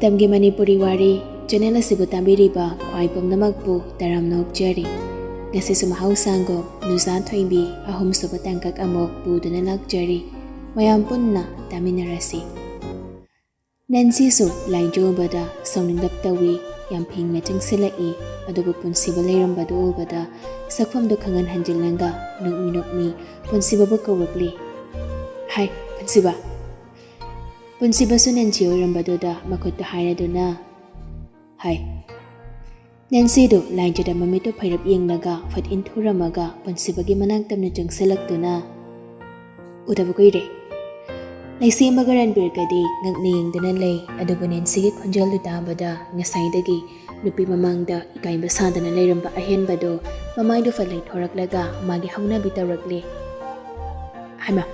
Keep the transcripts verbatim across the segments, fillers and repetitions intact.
ꯃꯇꯝꯒꯤ ꯃꯅꯤꯄꯨꯔꯤ ꯋꯥꯔꯤ ꯆꯦꯅꯦꯜ ꯑꯁꯤꯕꯨ ꯇꯥꯕꯤꯔꯤꯕ ꯈ꯭ꯋꯥꯏ ꯄꯨꯝꯅꯃꯛꯄꯨ ꯇꯔꯥꯝꯅ ꯑꯣꯛꯆꯔꯤ꯫ ꯉꯁꯤꯁꯨ ꯃꯍꯧꯁꯥꯒꯨꯝ ꯅꯨꯖꯥ ꯊꯣꯏꯕꯤ ꯑꯍꯨꯝꯁꯨꯕ ꯇꯥꯡꯀꯛ ꯑꯃꯨꯛ ꯄꯨꯗꯨꯅ ꯂꯥꯛꯆꯔꯤ꯫ ꯃꯌꯥꯝ ꯄꯨꯟꯅ ꯇꯥꯃꯤꯟꯅꯔꯁꯤ꯫ ꯅꯦꯟꯁꯤꯁꯨ ꯂꯥꯏꯖ ꯎꯕꯗ ꯁꯥꯎꯅꯤꯡꯂꯞ ꯇꯧꯏ꯫ ꯌꯥꯝ ꯐꯤꯡꯅ ꯆꯪꯁꯤꯜꯂꯛꯏ꯫ ꯑꯗꯨꯕꯨ ꯄꯨꯟꯁꯤꯕ ꯂꯩꯔꯝꯕꯗꯨ ꯎꯕꯗ ꯁꯛꯐꯝꯗꯨ ꯈꯪꯍꯟ ꯍꯟꯖꯤꯜꯂꯒ ꯅꯣꯛꯃꯤ ꯅꯣꯛꯃꯤ ꯄꯨꯟꯁꯤꯕꯕꯨ ꯀꯧꯔꯛꯂꯤ꯫ "ꯍꯥꯏ, ꯄꯨꯟꯁꯤꯕ!" ꯄꯨꯟꯁꯤꯕꯁꯨ ꯅꯦꯟꯁꯤ ꯑꯣꯏꯔꯝꯕꯗꯨꯗ ꯃꯈꯨꯠꯇ ꯍꯥꯏꯔꯗꯨꯅ, "ꯍꯥꯏ!" ꯅꯦꯟꯁꯤꯗꯨ ꯂꯥꯏꯖꯗ ꯃꯃꯤꯠꯇꯨ ꯐꯩꯔꯞ ꯌꯦꯡꯂꯒ ꯐꯠ ꯏꯟꯊꯨꯔꯝꯃꯒ ꯄꯨꯟꯁꯤꯕꯒꯤ ꯃꯅꯥꯛ ꯇꯝꯅ ꯆꯪꯁꯤꯜꯂꯛꯇꯨꯅ, "ꯎꯗꯕ ꯀꯨꯏꯔꯦ꯫" ꯂꯩꯁꯦꯝꯕꯒ ꯔꯟꯕꯤꯔꯒꯗꯤ ꯉꯛꯅ ꯌꯦꯡꯗꯨꯅ ꯂꯩ꯫ ꯑꯗꯨꯕꯨ ꯅꯦꯟꯁꯤꯒꯤ ꯈꯣꯟꯖꯦꯜꯗꯨ ꯇꯥꯕꯗ ꯉꯁꯥꯏꯗꯒꯤ ꯅꯨꯄꯤ ꯃꯃꯥꯡꯗ ꯏꯀꯥꯏꯕ ꯁꯥꯗꯅ ꯂꯩꯔꯝꯕ ꯑꯍꯦꯟꯕꯗꯨ ꯃꯃꯥꯏꯗꯨ ꯐꯠ ꯂꯩꯊꯣꯔꯛꯂꯒ ꯃꯥꯒꯤ ꯍꯧꯅꯕꯤ ꯇꯧꯔꯛꯂꯦ꯫ "ꯍꯩꯃꯥ,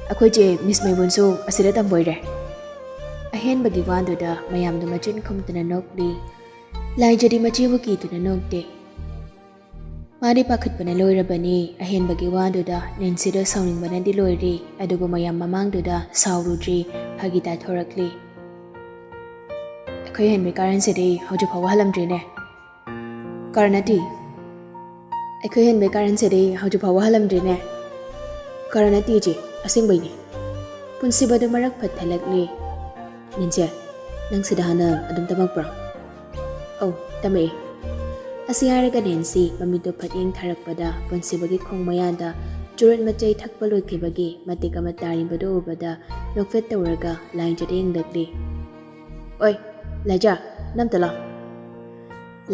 ꯑꯩꯈꯣꯏ ꯆꯦ ꯃꯤꯁ ꯃꯩꯕꯨꯟꯁꯨ ꯑꯁꯤꯗ ꯇꯝꯕꯣꯏꯔꯦ?" ꯑꯍꯦꯟꯕꯒꯤ ꯋꯥꯗꯨꯗ ꯃꯌꯥꯝꯗꯨ ꯃꯆꯤꯟ ꯈꯨꯝꯗꯨꯅ ꯅꯣꯛꯂꯤ꯫ ꯂꯥꯏꯖꯗꯤ ꯃꯆꯦꯕꯨ ꯀꯤꯗꯨꯅ ꯅꯣꯛꯇꯦ꯫ ꯃꯥꯗꯤ ꯄꯥꯈꯠꯄꯅ ꯂꯣꯏꯔꯕꯅꯤ꯫ ꯑꯍꯦꯟꯕꯒꯤ ꯋꯥꯗꯨꯗ ꯅꯦꯟꯁꯤꯗꯣ ꯁꯥꯎꯅꯤꯡꯕꯅꯗꯤ ꯂꯣꯏꯔꯦ꯫ ꯑꯗꯨꯕꯨ ꯃꯌꯥꯝ ꯃꯃꯥꯡꯗꯨꯗ ꯁꯥꯎꯔꯨꯗ꯭ꯔꯤ, ꯐꯥꯒꯤ ꯇꯥꯊꯣꯔꯛꯂꯤ꯫ "ꯑꯩꯈꯣꯏ ꯍꯦꯟꯕꯤ ꯀꯥꯔꯟꯁꯤꯗꯤ ꯍꯧꯖꯤꯛ ꯐꯥꯎꯕ ꯍꯜꯂꯝꯗ꯭ꯔꯤꯅꯦ꯫" "ꯀꯥꯔꯟ ꯅꯠꯇꯦ꯫ ꯑꯩꯈꯣꯏ ꯍꯦꯟꯕꯤ ꯀꯥꯔꯟꯁꯤꯗꯤ ꯍꯧꯖꯤꯛ ꯐꯥꯎꯕ ꯍꯜꯂꯝꯗ꯭ꯔꯤꯅꯦ꯫" "ꯀꯥꯔꯟ ꯅꯠꯇꯦ ꯏꯆꯦ, ꯑꯁꯦꯡꯕꯩꯅꯦ꯫" ꯄꯨꯟꯁꯤꯕꯗꯨ ꯃꯔꯛ ꯐꯠ ꯊꯠꯂꯛꯂꯤ꯫ "ꯅꯦꯟꯁꯤ, ꯅꯪ ꯁꯤꯗ ꯍꯥꯟꯅ ꯑꯗꯨꯝ ꯇꯝꯃꯛꯄ꯭ꯔꯣ?" "ꯑꯧ, ꯇꯝꯃꯛꯑꯦ꯫" ꯑꯁꯤ ꯍꯥꯏꯔꯒ ꯅꯦꯟꯁꯤ ꯃꯃꯤꯠꯇꯨ ꯐꯠ ꯌꯦꯡꯊꯔꯛꯄꯗ ꯄꯨꯟꯁꯤꯕꯒꯤ ꯈꯣꯡ ꯃꯌꯥꯗ ꯆꯨꯔꯨꯠ ꯃꯆꯩ ꯊꯛꯄ ꯂꯣꯏꯈꯤꯕꯒꯤ ꯃꯇꯤꯛ ꯑꯃ ꯇꯥꯔꯤꯕꯗꯨ ꯎꯕꯗ ꯅꯣꯛꯐꯦꯠ ꯇꯧꯔꯒ ꯂꯥꯏꯖꯗ ꯌꯦꯡꯂꯛꯂꯤ꯫ "ꯑꯣꯏ, ꯂꯥꯏꯖ, ꯅꯪ ꯑꯝꯇ ꯂꯥꯎ꯫"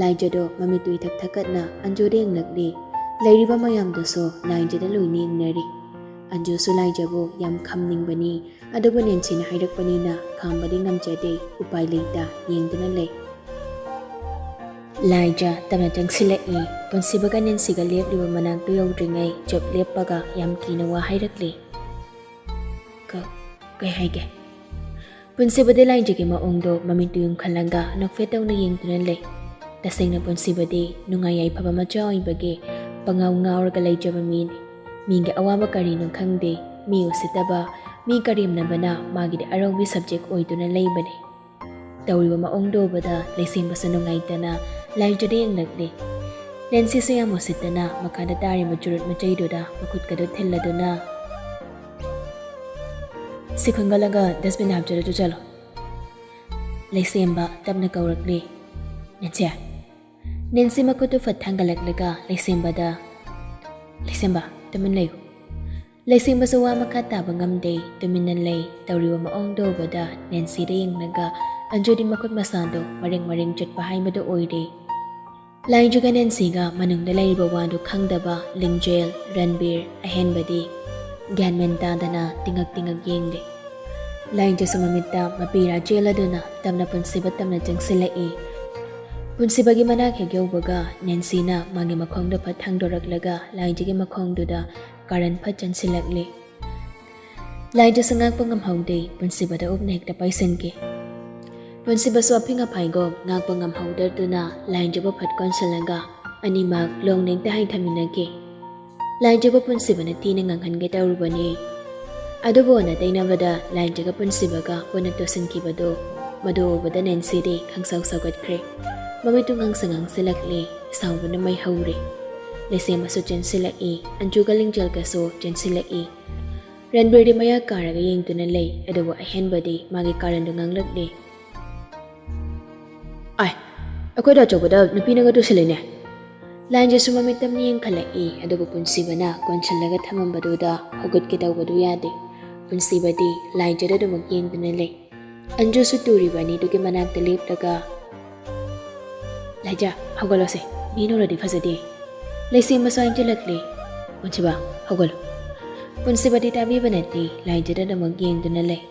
ꯂꯥꯏꯖꯗꯣ ꯃꯃꯤꯠꯇꯨ ꯏꯊꯛ ꯊꯛꯀꯠꯅ ꯑꯟꯖꯨꯗ ꯌꯦꯡꯂꯛꯂꯤ꯫ ꯂꯩꯔꯤꯕ ꯃꯌꯥꯝꯗꯨꯁꯨ ꯂꯥꯏꯖꯗ ꯂꯣꯏꯅ ꯌꯦꯡꯅꯔꯤ꯫ ꯑꯟꯖꯨꯁꯨ ꯂꯥꯏꯖꯕꯨ ꯌꯥꯝ ꯈꯝꯅꯤꯡꯕꯅꯤ꯫ ꯑꯗꯨꯕꯨ ꯅꯦꯟꯁꯤꯅ ꯍꯥꯏꯔꯛꯄꯅꯤꯅ ꯈꯥꯝꯕꯗꯤ ꯉꯝꯖꯗꯦ, ꯎꯄꯥꯏ ꯂꯩꯇ ꯌꯦꯡꯗꯨꯅ ꯂꯩ꯫ ꯂꯥꯏꯖ ꯇꯞꯅ ꯆꯪꯁꯤꯜꯂꯛꯏ꯫ ꯄꯨꯟꯁꯤꯕꯒ ꯅꯦꯟꯁꯤꯒ ꯂꯦꯞꯂꯤꯕ ꯃꯅꯥꯛꯇꯨ ꯌꯧꯗ꯭ꯔꯤꯉꯩ ꯆꯞ ꯂꯦꯞꯄꯒ ꯌꯥꯝ ꯀꯤꯅ ꯋꯥ ꯍꯥꯏꯔꯛꯂꯤ꯫ "ꯀ-, ꯀꯩ ꯍꯥꯏꯒꯦ?" ꯄꯨꯟꯁꯤꯕꯗꯤ ꯂꯥꯏꯖꯒꯤ ꯃꯑꯣꯡꯗꯣ ꯃꯃꯤꯠꯇꯨ ꯌꯨꯝꯈꯠꯂꯒ ꯅꯣꯛꯐꯦꯠ ꯇꯧꯅ ꯌꯦꯡꯗꯨꯅ ꯂꯩ꯫ ꯇꯁꯦꯡꯅ ꯄꯨꯟꯁꯤꯕꯗꯤ ꯅꯨꯡꯉꯥꯏ ꯌꯥꯏꯐꯕ ꯃꯆꯥ ꯑꯣꯏꯕꯒꯤ ꯄꯉꯥꯎ ꯉꯥꯎꯔꯒ ꯂꯩꯖꯕ ꯃꯤꯅꯤ꯫ ꯃꯤꯒꯤ ꯑꯋꯥꯕ ꯀꯔꯤꯅꯣ ꯈꯪꯗꯦ꯫ ꯃꯤ ꯎꯁꯤꯠꯇꯕ, ꯃꯤ ꯀꯔꯦꯝꯅꯕꯅ ꯃꯥꯒꯤꯗꯤ ꯑꯔꯧꯕꯤ subject ꯑꯣꯏꯗꯨꯅ ꯂꯩꯕꯅꯤ꯫ ꯇꯧꯔꯤꯕ ꯃꯑꯣꯡꯗꯣ ꯎꯕꯗ ꯂꯩꯁꯦꯝꯕꯁꯨ ꯅꯨꯡꯉꯥꯏꯇꯅ ꯂꯥꯏꯖꯗ ꯌꯦꯡꯂꯛꯂꯤ꯫ ꯅꯦꯟꯁꯤꯁꯨ ꯌꯥꯝ ꯎꯁꯤꯠꯇꯅ ꯃꯈꯥꯗ ꯇꯥꯔꯤꯕ ꯆꯨꯔꯨꯠ ꯃꯆꯩꯗꯨꯗ ꯃꯈꯨꯠꯀꯗꯨ ꯊꯤꯜꯂꯗꯨꯅ, "ꯁꯤ ꯈꯟꯒꯠꯂꯒ dustbin ꯍꯥꯞꯆꯔꯁꯨ ꯆꯠꯂꯣ," ꯂꯩꯁꯦꯝꯕ ꯇꯞꯅ ꯀꯧꯔꯛꯂꯤ꯫ "ꯅꯦꯟꯁꯤ!" ꯅꯦꯟꯁꯤ ꯃꯈꯨꯠꯇꯨ ꯐꯠ ꯊꯥꯡꯒꯠꯂꯛꯂꯒ ꯂꯩꯁꯦꯝꯕꯗ, "ꯂꯩꯁꯦꯝꯕ, ꯇꯨꯃꯤꯟ ꯂꯩꯌꯨ!" ꯂꯩꯁꯦꯝꯕꯁꯨ ꯋꯥ ꯃꯈꯥ ꯇꯥꯕ ꯉꯝꯗꯦ, ꯇꯨꯃꯤꯟꯅ ꯂꯩ꯫ ꯇꯧꯔꯤꯕ ꯃꯑꯣꯡꯗꯣ ꯎꯕꯗ ꯅꯦꯟꯁꯤꯗ ꯌꯦꯡꯂꯒ ꯑꯟꯖꯨꯗꯤ ꯃꯈꯨꯠ ꯃꯁꯥꯗꯣ ꯃꯔꯦꯡ ꯃꯔꯦꯡ ꯆꯠꯄ ꯍꯥꯏꯕꯗꯨ ꯑꯣꯏꯔꯦ꯫ ꯂꯥꯏꯖꯒ ꯅꯦꯟꯁꯤꯒ ꯃꯅꯨꯡꯗ ꯂꯩꯔꯤꯕ ꯋꯥꯗꯨ ꯈꯪꯗꯕ ꯂꯤꯡꯖꯦꯜ, ꯔꯟꯕꯤꯔ, ꯑꯍꯦꯟꯕꯗꯤ ꯒ꯭ꯌꯥꯟ ꯃꯦꯟ ꯇꯥꯗꯅ ꯇꯤꯡꯉꯛ ꯇꯤꯡꯉꯛ ꯌꯦꯡꯂꯤ꯫ ꯂꯥꯏꯖꯁꯨ ꯃꯃꯤꯠꯇ ꯃꯄꯤꯔꯥ ꯆꯦꯜꯂꯗꯨꯅ ꯇꯞꯅ ꯄꯨꯟꯁꯤꯕ ꯇꯞꯅ ꯆꯪꯁꯤꯜꯂꯛꯏ꯫ ꯄꯨꯟꯁꯤꯕꯒꯤ ꯃꯅꯥꯛ ꯍꯦꯛ ꯌꯧꯕꯒ ꯅꯦꯟꯁꯤꯅ ꯃꯥꯒꯤ ꯃꯈꯣꯡꯗꯣ ꯐꯠ ꯊꯥꯡꯗꯣꯔꯛꯂꯒ ꯂꯥꯏꯖꯒꯤ ꯃꯈꯣꯡꯗꯨꯗ ꯀꯥꯔꯟ ꯐꯠ ꯆꯟꯁꯤꯜꯂꯛꯂꯤ꯫ ꯂꯥꯏꯖꯁꯨ ꯉꯥꯛꯄ ꯉꯝꯍꯧꯗꯦ, ꯄꯨꯟꯁꯤꯕꯗ ꯎꯞꯅ ꯍꯦꯛꯇ ꯄꯥꯏꯁꯤꯟꯈꯤ꯫ ꯄꯨꯟꯁꯤꯕꯁꯨ ꯑꯐꯤꯡ ꯑꯐꯥꯏꯒꯨꯝ ꯉꯥꯛꯄ ꯉꯝꯍꯧꯗꯗꯨꯅ ꯂꯥꯏꯖꯕꯨ ꯐꯠ ꯀꯣꯟꯁꯤꯜꯂꯒ ꯑꯅꯤꯃꯛ ꯂꯣꯡꯅ ꯍꯦꯛꯇ ꯍꯥꯏꯊꯃꯤꯟꯅꯈꯤ꯫ ꯂꯥꯏꯖꯕꯨ ꯄꯨꯟꯁꯤꯕꯅ ꯊꯤꯅ ꯉꯥꯡꯍꯟꯒꯦ ꯇꯧꯔꯨꯕꯅꯤ꯫ ꯑꯗꯨꯕꯨ ꯑꯣꯟꯅ ꯇꯩꯅꯕꯗ ꯂꯥꯏꯖꯒ ꯄꯨꯟꯁꯤꯕꯒ ꯄꯨꯟꯅ ꯇꯨꯁꯤꯟꯈꯤꯕꯗꯨ, ꯃꯗꯨ ꯎꯕꯗ ꯅꯦꯟꯁꯤꯗꯤ ꯈꯪꯁꯥꯎ ꯁꯥꯎꯒꯠꯈ꯭ꯔꯦ꯫ ꯃꯃꯤꯠꯇꯨ ꯉꯥꯡꯁꯪ ꯉꯥꯡꯁꯤꯜꯂꯛꯂꯦ꯫ ꯁꯥꯎꯕꯅ ꯃꯩ ꯍꯧꯔꯦ꯫ ꯂꯩꯁꯦꯝꯕꯁꯨ ꯆꯦꯟꯁꯤꯜꯂꯛꯏ꯫ ꯑꯟꯖꯨꯒ ꯂꯤꯡꯖꯦꯜꯒꯁꯨ ꯆꯦꯟꯁꯤꯜꯂꯛꯏ꯫ ꯔꯟꯕꯤꯔꯗꯤ ꯃꯌꯥ ꯀꯥꯔꯒ ꯌꯦꯡꯗꯨꯅ ꯂꯩ, ꯑꯗꯨꯕꯨ ꯑꯍꯦꯟꯕꯗꯤ ꯃꯥꯒꯤ ꯀꯥꯔꯟꯗꯨ ꯉꯥꯡꯂꯛꯂꯦ꯫ "ꯑꯥꯏ, ꯑꯩꯈꯣꯏꯗ ꯑꯆꯧꯕꯗ ꯅꯨꯄꯤꯅꯒ ꯇꯨꯁꯤꯜꯂꯤꯅꯦ!" ꯂꯥꯏꯖꯁꯨ ꯃꯃꯤꯠ ꯇꯝꯅ ꯌꯦꯡꯈꯠꯂꯛꯏ, ꯑꯗꯨꯕꯨ ꯄꯨꯟꯁꯤꯕꯅ ꯀꯣꯟꯁꯤꯜꯂꯒ ꯊꯝꯃꯝꯕꯗꯨꯗ ꯍꯧꯒꯠꯀꯦ ꯇꯧꯕꯗꯨ ꯌꯥꯗꯦ꯫ ꯄꯨꯟꯁꯤꯕꯗꯤ ꯂꯥꯏꯖꯗ ꯑꯗꯨꯃꯛ ꯌꯦꯡꯗꯨꯅ ꯂꯩ꯫ ꯑꯟꯖꯨꯁꯨ ꯇꯨꯔꯤꯕ ꯑꯅꯤꯗꯨꯒꯤ ꯃꯅꯥꯛꯇ ꯂꯦꯞꯂꯒ, "ꯂꯥꯏꯖ, ꯍꯧꯒꯠꯂꯣꯁꯦ, ꯃꯤ ꯅꯣꯔꯗꯤ ꯐꯖꯗꯦ!" ꯂꯩꯁꯦꯝꯕꯁꯨ ꯍꯥꯏꯖꯤꯜꯂꯛꯂꯦ꯫ "ꯄꯨꯟꯁꯤꯕ, ꯍꯧꯒꯠꯂꯣ!" ꯄꯨꯟꯁꯤꯕꯗꯤ ꯇꯥꯕꯤꯕ ꯅꯠꯇꯦ, ꯂꯥꯏꯖꯗ ꯑꯗꯨꯃꯛ ꯌꯦꯡꯗꯨꯅ ꯂꯩ꯫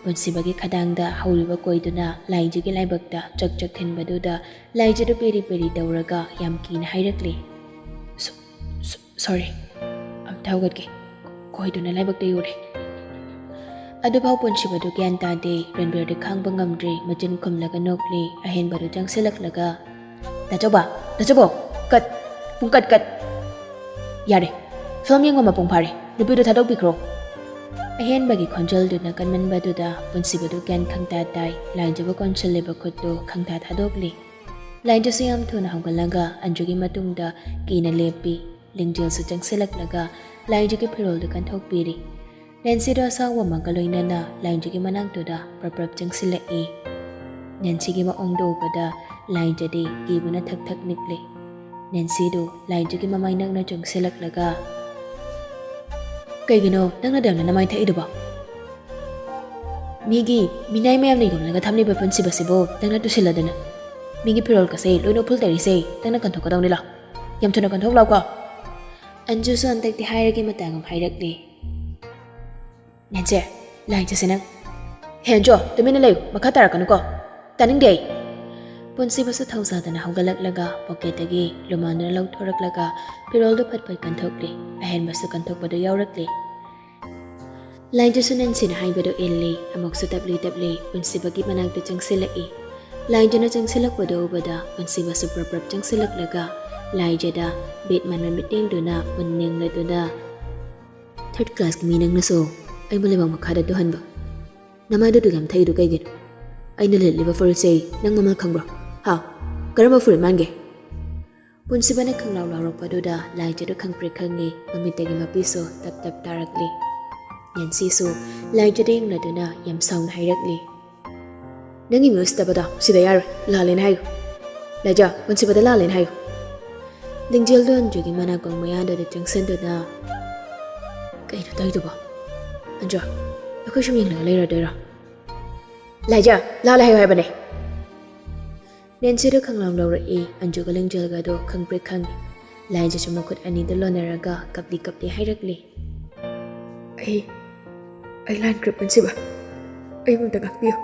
ꯄꯨꯟꯁꯤꯕꯒꯤ ꯈꯗꯥꯡꯗ ꯍꯧꯔꯤꯕ ꯀꯣꯏꯗꯨꯅ ꯂꯥꯏꯖꯒꯤ ꯂꯥꯏꯕꯛꯇ ꯆꯛ ꯆꯛ ꯊꯤꯟꯕꯗꯨꯗ ꯂꯥꯏꯖꯗ ꯄꯦꯔꯤ ꯄꯦꯔꯤ ꯇꯧꯔꯒ ꯌꯥꯝ ꯀꯤꯅ ꯍꯥꯏꯔꯛꯂꯦ꯫ "ꯁꯣ-, ꯁꯣ-, sorry, ꯑꯝꯇ ꯍꯧꯒꯠꯀꯦ, ꯀꯣꯏꯗꯨꯅ ꯂꯥꯏꯕꯛꯇ ꯌꯧꯔꯦ!" ꯑꯗꯨꯐꯥꯎ ꯄꯨꯟꯁꯤꯕꯗꯨ ꯒ꯭ꯌꯥꯟ ꯇꯥꯗꯦ꯫ ꯔꯟꯕꯤꯔꯗꯤ ꯈꯥꯡꯕ ꯉꯝꯗ꯭ꯔꯦ, ꯃꯆꯤꯟ ꯈꯨꯝꯂꯒ ꯅꯣꯛꯂꯦ꯫ ꯑꯍꯦꯟꯕꯗꯨ ꯆꯪꯁꯤꯜꯂꯛꯂꯒ, "ꯗꯥꯆꯧꯕ, ꯗꯥꯆꯧꯕꯣ, ꯀꯠ, ꯄꯨꯡ ꯀꯠ, ꯀꯠ꯫ ꯌꯥꯔꯦ, ꯐꯤꯂꯝ ꯌꯦꯡꯕ ꯃꯄꯨꯡ ꯐꯥꯔꯦ, ꯅꯨꯄꯤꯗꯨ ꯊꯥꯗꯣꯛꯄꯤꯈ꯭ꯔꯣ!" ꯑꯍꯦꯟꯕꯒꯤ ꯈꯣꯟꯖꯦꯜꯗꯨꯅ ꯀꯟꯃꯟꯕꯗꯨꯗ ꯄꯨꯟꯁꯤꯕꯗꯨ ꯒ꯭ꯌꯥꯟ ꯈꯪꯇꯥ ꯇꯥꯏ꯫ ꯂꯥꯏꯖꯕꯨ ꯀꯣꯟꯁꯤꯜꯂꯤꯕ ꯈꯨꯠꯇꯨ ꯈꯪꯇꯥ ꯊꯥꯗꯣꯛꯂꯤ꯫ ꯂꯥꯏꯖꯁꯨ ꯌꯥꯝ ꯊꯨꯅ ꯍꯧꯒꯠꯂꯒ ꯑꯟꯖꯨꯒꯤ ꯃꯇꯨꯡꯗ ꯀꯤꯅ ꯂꯦꯞꯄꯤ꯫ ꯂꯤꯡꯖꯦꯜꯁꯨ ꯆꯪꯁꯤꯜꯂꯛꯂꯒ ꯂꯥꯏꯖꯒꯤ ꯐꯤꯔꯣꯜꯗꯨ ꯀꯟꯊꯣꯛꯄꯤꯔꯤ꯫ ꯅꯦꯟꯁꯤꯗꯣ ꯑꯁꯥꯎꯕ ꯑꯃꯒ ꯂꯣꯏꯅꯅ ꯂꯥꯏꯖꯒꯤ ꯃꯅꯥꯛꯇꯨꯗ ꯄ꯭ꯔꯞ ꯄ꯭ꯔꯞ ꯆꯪꯁꯤꯜꯂꯛꯏ꯫ ꯅꯦꯟꯁꯤꯒꯤ ꯃꯑꯣꯡꯗꯨ ꯎꯕꯗ ꯂꯥꯏꯖꯗꯤ ꯀꯤꯕꯅ ꯊꯛ ꯊꯛ ꯅꯤꯛꯂꯤ꯫ ꯅꯦꯟꯁꯤꯗꯨ ꯂꯥꯏꯖꯒꯤ ꯃꯃꯥꯏ ꯅꯛꯅ ꯆꯪꯁꯤꯜꯂꯛꯂꯒ, "ꯀꯩꯒꯤꯅꯣ ꯅꯪꯅ ꯗꯦꯝꯅ ꯅꯃꯥꯏ ꯊꯛꯏꯗꯨꯕꯣ? ꯃꯤꯒꯤ ꯃꯤꯅꯥꯏ ꯃꯌꯥꯝꯅ ꯌꯣꯝꯂꯒ ꯊꯝꯂꯤꯕ ꯄꯨꯟꯁꯤꯕꯁꯤꯕꯨ ꯅꯪꯅ ꯇꯨꯁꯤꯜꯂꯗꯅ? ꯃꯤꯒꯤ ꯐꯤꯔꯣꯜ ꯀꯁꯦ ꯂꯣꯏꯅ ꯎꯐꯨꯜ ꯇꯩꯔꯤꯁꯦ ꯅꯪꯅ ꯀꯟꯊꯣꯛꯀꯗꯧꯅꯤꯂꯣ꯫ ꯌꯥꯝ ꯊꯨꯅ ꯀꯟꯊꯣꯛꯂꯥꯎꯀꯣ!" ꯑꯟꯖꯨꯁꯨ ꯍꯟꯗꯛꯇꯤ ꯍꯥꯏꯔꯒꯦ ꯃꯇꯥꯒꯨꯝ ꯍꯥꯏꯔꯛꯂꯤ꯫ "ꯅꯦꯟꯁꯤ, ꯂꯥꯏꯖꯁꯦ ꯅꯪ꯫ ꯍꯦ ꯑꯟꯖꯨ, ꯇꯨꯃꯤꯟꯅ ꯂꯩꯌꯨ, ꯃꯈꯥ ꯇꯥꯔꯛꯀꯅꯨꯀꯣ꯫ ꯇꯥꯅꯤꯡꯗꯦ ꯑꯩ!" ꯄꯨꯟꯁꯤꯕꯁꯨ ꯊꯧꯁꯥꯗꯅ ꯍꯧꯒꯠꯂꯛꯂꯒ ꯄꯣꯀꯦꯠꯇꯒꯤ ꯔꯨꯃꯥꯜꯗꯨꯅ ꯂꯧꯊꯣꯔꯛꯂꯒ ꯐꯤꯔꯣꯜꯗꯨ ꯐꯠ ꯐꯠ ꯀꯟꯊꯣꯛꯂꯤ꯫ ꯑꯍꯦꯟꯕꯁꯨ ꯀꯟꯊꯣꯛꯄꯗꯨ ꯌꯥꯎꯔꯛꯂꯤ꯫ ꯂꯥꯏꯖꯁꯨ ꯅꯦꯟꯁꯤꯅ ꯍꯥꯏꯕꯗꯨ ꯏꯜꯂꯤ꯫ ꯑꯃꯨꯛꯁꯨ ꯇꯞꯂꯤ ꯇꯞꯂꯤ ꯄꯨꯟꯁꯤꯕꯒꯤ ꯃꯅꯥꯛꯇ ꯆꯪꯁꯤꯜꯂꯛꯏ꯫ ꯂꯥꯏꯖꯅ ꯆꯪꯁꯤꯜꯂꯛꯄꯗꯨ ꯎꯕꯗ ꯄꯨꯟꯁꯤꯕꯁꯨ ꯄ꯭ꯔꯞ ꯄ꯭ꯔꯞ ꯆꯪꯁꯤꯜꯂꯛꯂꯒ ꯂꯥꯏꯖꯗ ꯕꯤꯠ ꯃꯟꯕ ꯃꯤꯠꯌꯦꯡꯗꯨꯅ ꯃꯨꯟꯅ ꯌꯦꯡꯂꯗꯨꯅ, "ꯊꯥꯔꯠ ꯀ꯭ꯂꯥꯁꯀꯤ ꯃꯤ ꯅꯪꯅꯁꯨ ꯑꯩꯕꯨ ꯂꯩꯕꯥꯛ ꯃꯈꯥꯗ ꯇꯨꯍꯟꯕ? ꯅꯃꯥꯏꯗꯨ ꯑꯗꯨꯛ ꯌꯥꯝ ꯊꯛꯏꯗꯨ ꯀꯩꯒꯤꯅꯣ? ꯑꯩꯅ ꯂꯤꯠꯂꯤꯕ ꯐꯨꯔꯤꯠꯁꯦ ꯅꯪ ꯃꯃꯜ ꯈꯪꯕ꯭ꯔꯣ? ꯍꯥ? ꯀꯔꯝꯕ ꯐꯨꯔꯤꯠ ꯃꯥꯟꯒꯦ?" ꯄꯨꯟꯁꯤꯕꯅ ꯈꯪꯂꯥꯎ ꯂꯥꯎꯔꯛꯄꯗꯨꯗ ꯂꯥꯏꯖꯗꯨ ꯈꯪꯄ꯭ꯔꯦꯛ ꯈꯪꯉꯤ꯫ ꯃꯃꯤꯠꯇꯒꯤ ꯃꯄꯤꯁꯨ ꯇꯞ ꯇꯞ ꯇꯥꯔꯛꯂꯤ꯫ ꯅꯦꯟꯁꯤꯁꯨ ꯂꯥꯏꯖꯗ ꯌꯦꯡꯂꯗꯨꯅ ꯌꯥꯝ ꯁꯥꯎꯅ ꯍꯥꯏꯔꯛꯂꯤ꯫ "ꯅꯪꯒꯤ ꯃꯤ ꯎꯁꯤꯠꯇꯕꯗꯣ ꯁꯤꯗ ꯌꯥꯔꯣꯏ꯫ ꯂꯥꯜꯂꯦꯅ ꯍꯥꯏꯌꯨ꯫ ꯂꯥꯏꯖ, ꯄꯨꯟꯁꯤꯕꯗ ꯂꯥꯜꯂꯦꯅ ꯍꯥꯏꯌꯨ꯫" ꯂꯤꯡꯖꯦꯜꯗꯨ ꯑꯟꯖꯨꯒꯤ ꯃꯅꯥꯀꯣꯡ ꯃꯌꯥꯗꯨꯗ ꯆꯪꯁꯤꯟꯗꯨꯅ, "ꯀꯩꯅꯣ ꯇꯧꯔꯤꯗꯨꯕꯣ? ꯑꯟꯖꯨ, ꯑꯩꯈꯣꯏ ꯁꯨꯝ ꯌꯦꯡꯂꯒ ꯂꯩꯔꯗꯣꯏꯔꯣ? ꯂꯥꯏꯖ, ꯂꯥꯜꯂꯦ ꯍꯥꯏꯌꯨ ꯍꯥꯏꯕꯅꯦ!" ꯅꯦꯟꯁꯤꯗ ꯈꯪꯂꯥꯎ ꯂꯧꯔꯛꯏ꯫ ꯑꯟꯖꯨꯒ ꯂꯤꯡꯖꯦꯜꯒꯗꯣ ꯈꯪꯄ꯭ꯔꯦꯛ ꯈꯪꯉꯤ꯫ ꯂꯥꯏꯖꯁꯨ ꯃꯈꯨꯠ ꯑꯅꯤꯗ ꯂꯣꯟꯅꯔꯒ ꯀꯞꯂꯤ ꯀꯞꯂꯤ ꯍꯥꯏꯔꯛꯂꯤ꯫ "ꯑꯩ, ꯑꯩ ꯂꯥꯟꯈ꯭ꯔꯦ ꯄꯨꯟꯁꯤꯕ꯫ ꯑꯩꯕꯨ ꯑꯝꯇ ꯉꯥꯛꯄꯤꯌꯨ꯫"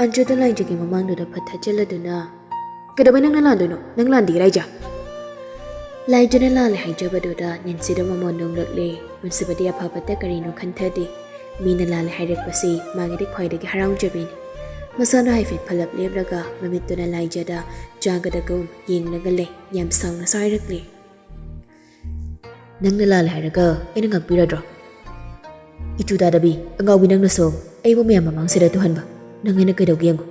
ꯑꯟꯖꯨꯗ ꯂꯥꯏꯖꯒꯤ ꯃꯃꯥꯡꯗꯨꯗ ꯐꯠ ꯊꯠꯆꯤꯜꯂꯗꯨꯅ, "ꯀꯩꯗꯧꯕꯩ ꯅꯪꯅ ꯂꯥꯟꯗꯣꯏꯅꯣ? ꯅꯪ ꯂꯥꯟꯗꯤꯌꯦ ꯂꯥꯏꯖ꯫" ꯂꯥꯏꯖꯅ ꯂꯥꯜꯂꯦ ꯍꯥꯏꯖꯕꯗꯨꯗ ꯅꯦꯟꯁꯤꯗ ꯃꯃꯣꯟ ꯅꯣꯡꯂꯛꯂꯦ꯫ ꯄꯨꯟꯁꯤꯕꯗꯤ ꯑꯐꯕꯇ ꯀꯔꯤꯅꯣ ꯈꯟꯊꯗꯦ꯫ ꯃꯤꯅ ꯂꯥꯜꯂꯦ ꯍꯥꯏꯔꯛꯄꯁꯤ ꯃꯥꯒꯤꯗꯤ ꯈ꯭ꯋꯥꯏꯗꯒꯤ ꯍꯔꯥꯎꯖꯕꯤꯅꯤ꯫ ꯃꯁꯥꯅ ꯍꯥꯏꯐꯦꯠ ꯐꯠꯂꯞ ꯂꯦꯞꯂꯒ ꯃꯃꯤꯠꯇꯨꯅ ꯂꯥꯏꯖꯗ ꯆꯥꯒꯗꯒꯨꯝ ꯌꯦꯡꯂꯒ ꯂꯩ꯫ ꯌꯥꯝ ꯁꯥꯎꯅꯁꯨ ꯍꯥꯏꯔꯛꯂꯦ꯫ "ꯅꯪꯅ ꯂꯥꯜꯂꯦ ꯍꯥꯏꯔꯒ ꯑꯩꯅ ꯉꯥꯛꯄꯤꯔꯗ꯭ꯔꯣ? "ꯏꯇꯨ ꯇꯥꯗꯕꯤ, ꯑꯉꯥꯎꯕꯤ ꯅꯪꯅꯁꯨ ꯑꯩꯕꯨ ꯃꯌꯥꯝ ꯃꯃꯥꯡꯁꯤꯗ ꯇꯨꯍꯟꯕ꯫ ꯅꯪ ꯑꯩꯅ ꯀꯩꯗꯧꯒꯦ ꯌꯦꯡꯉꯨ꯫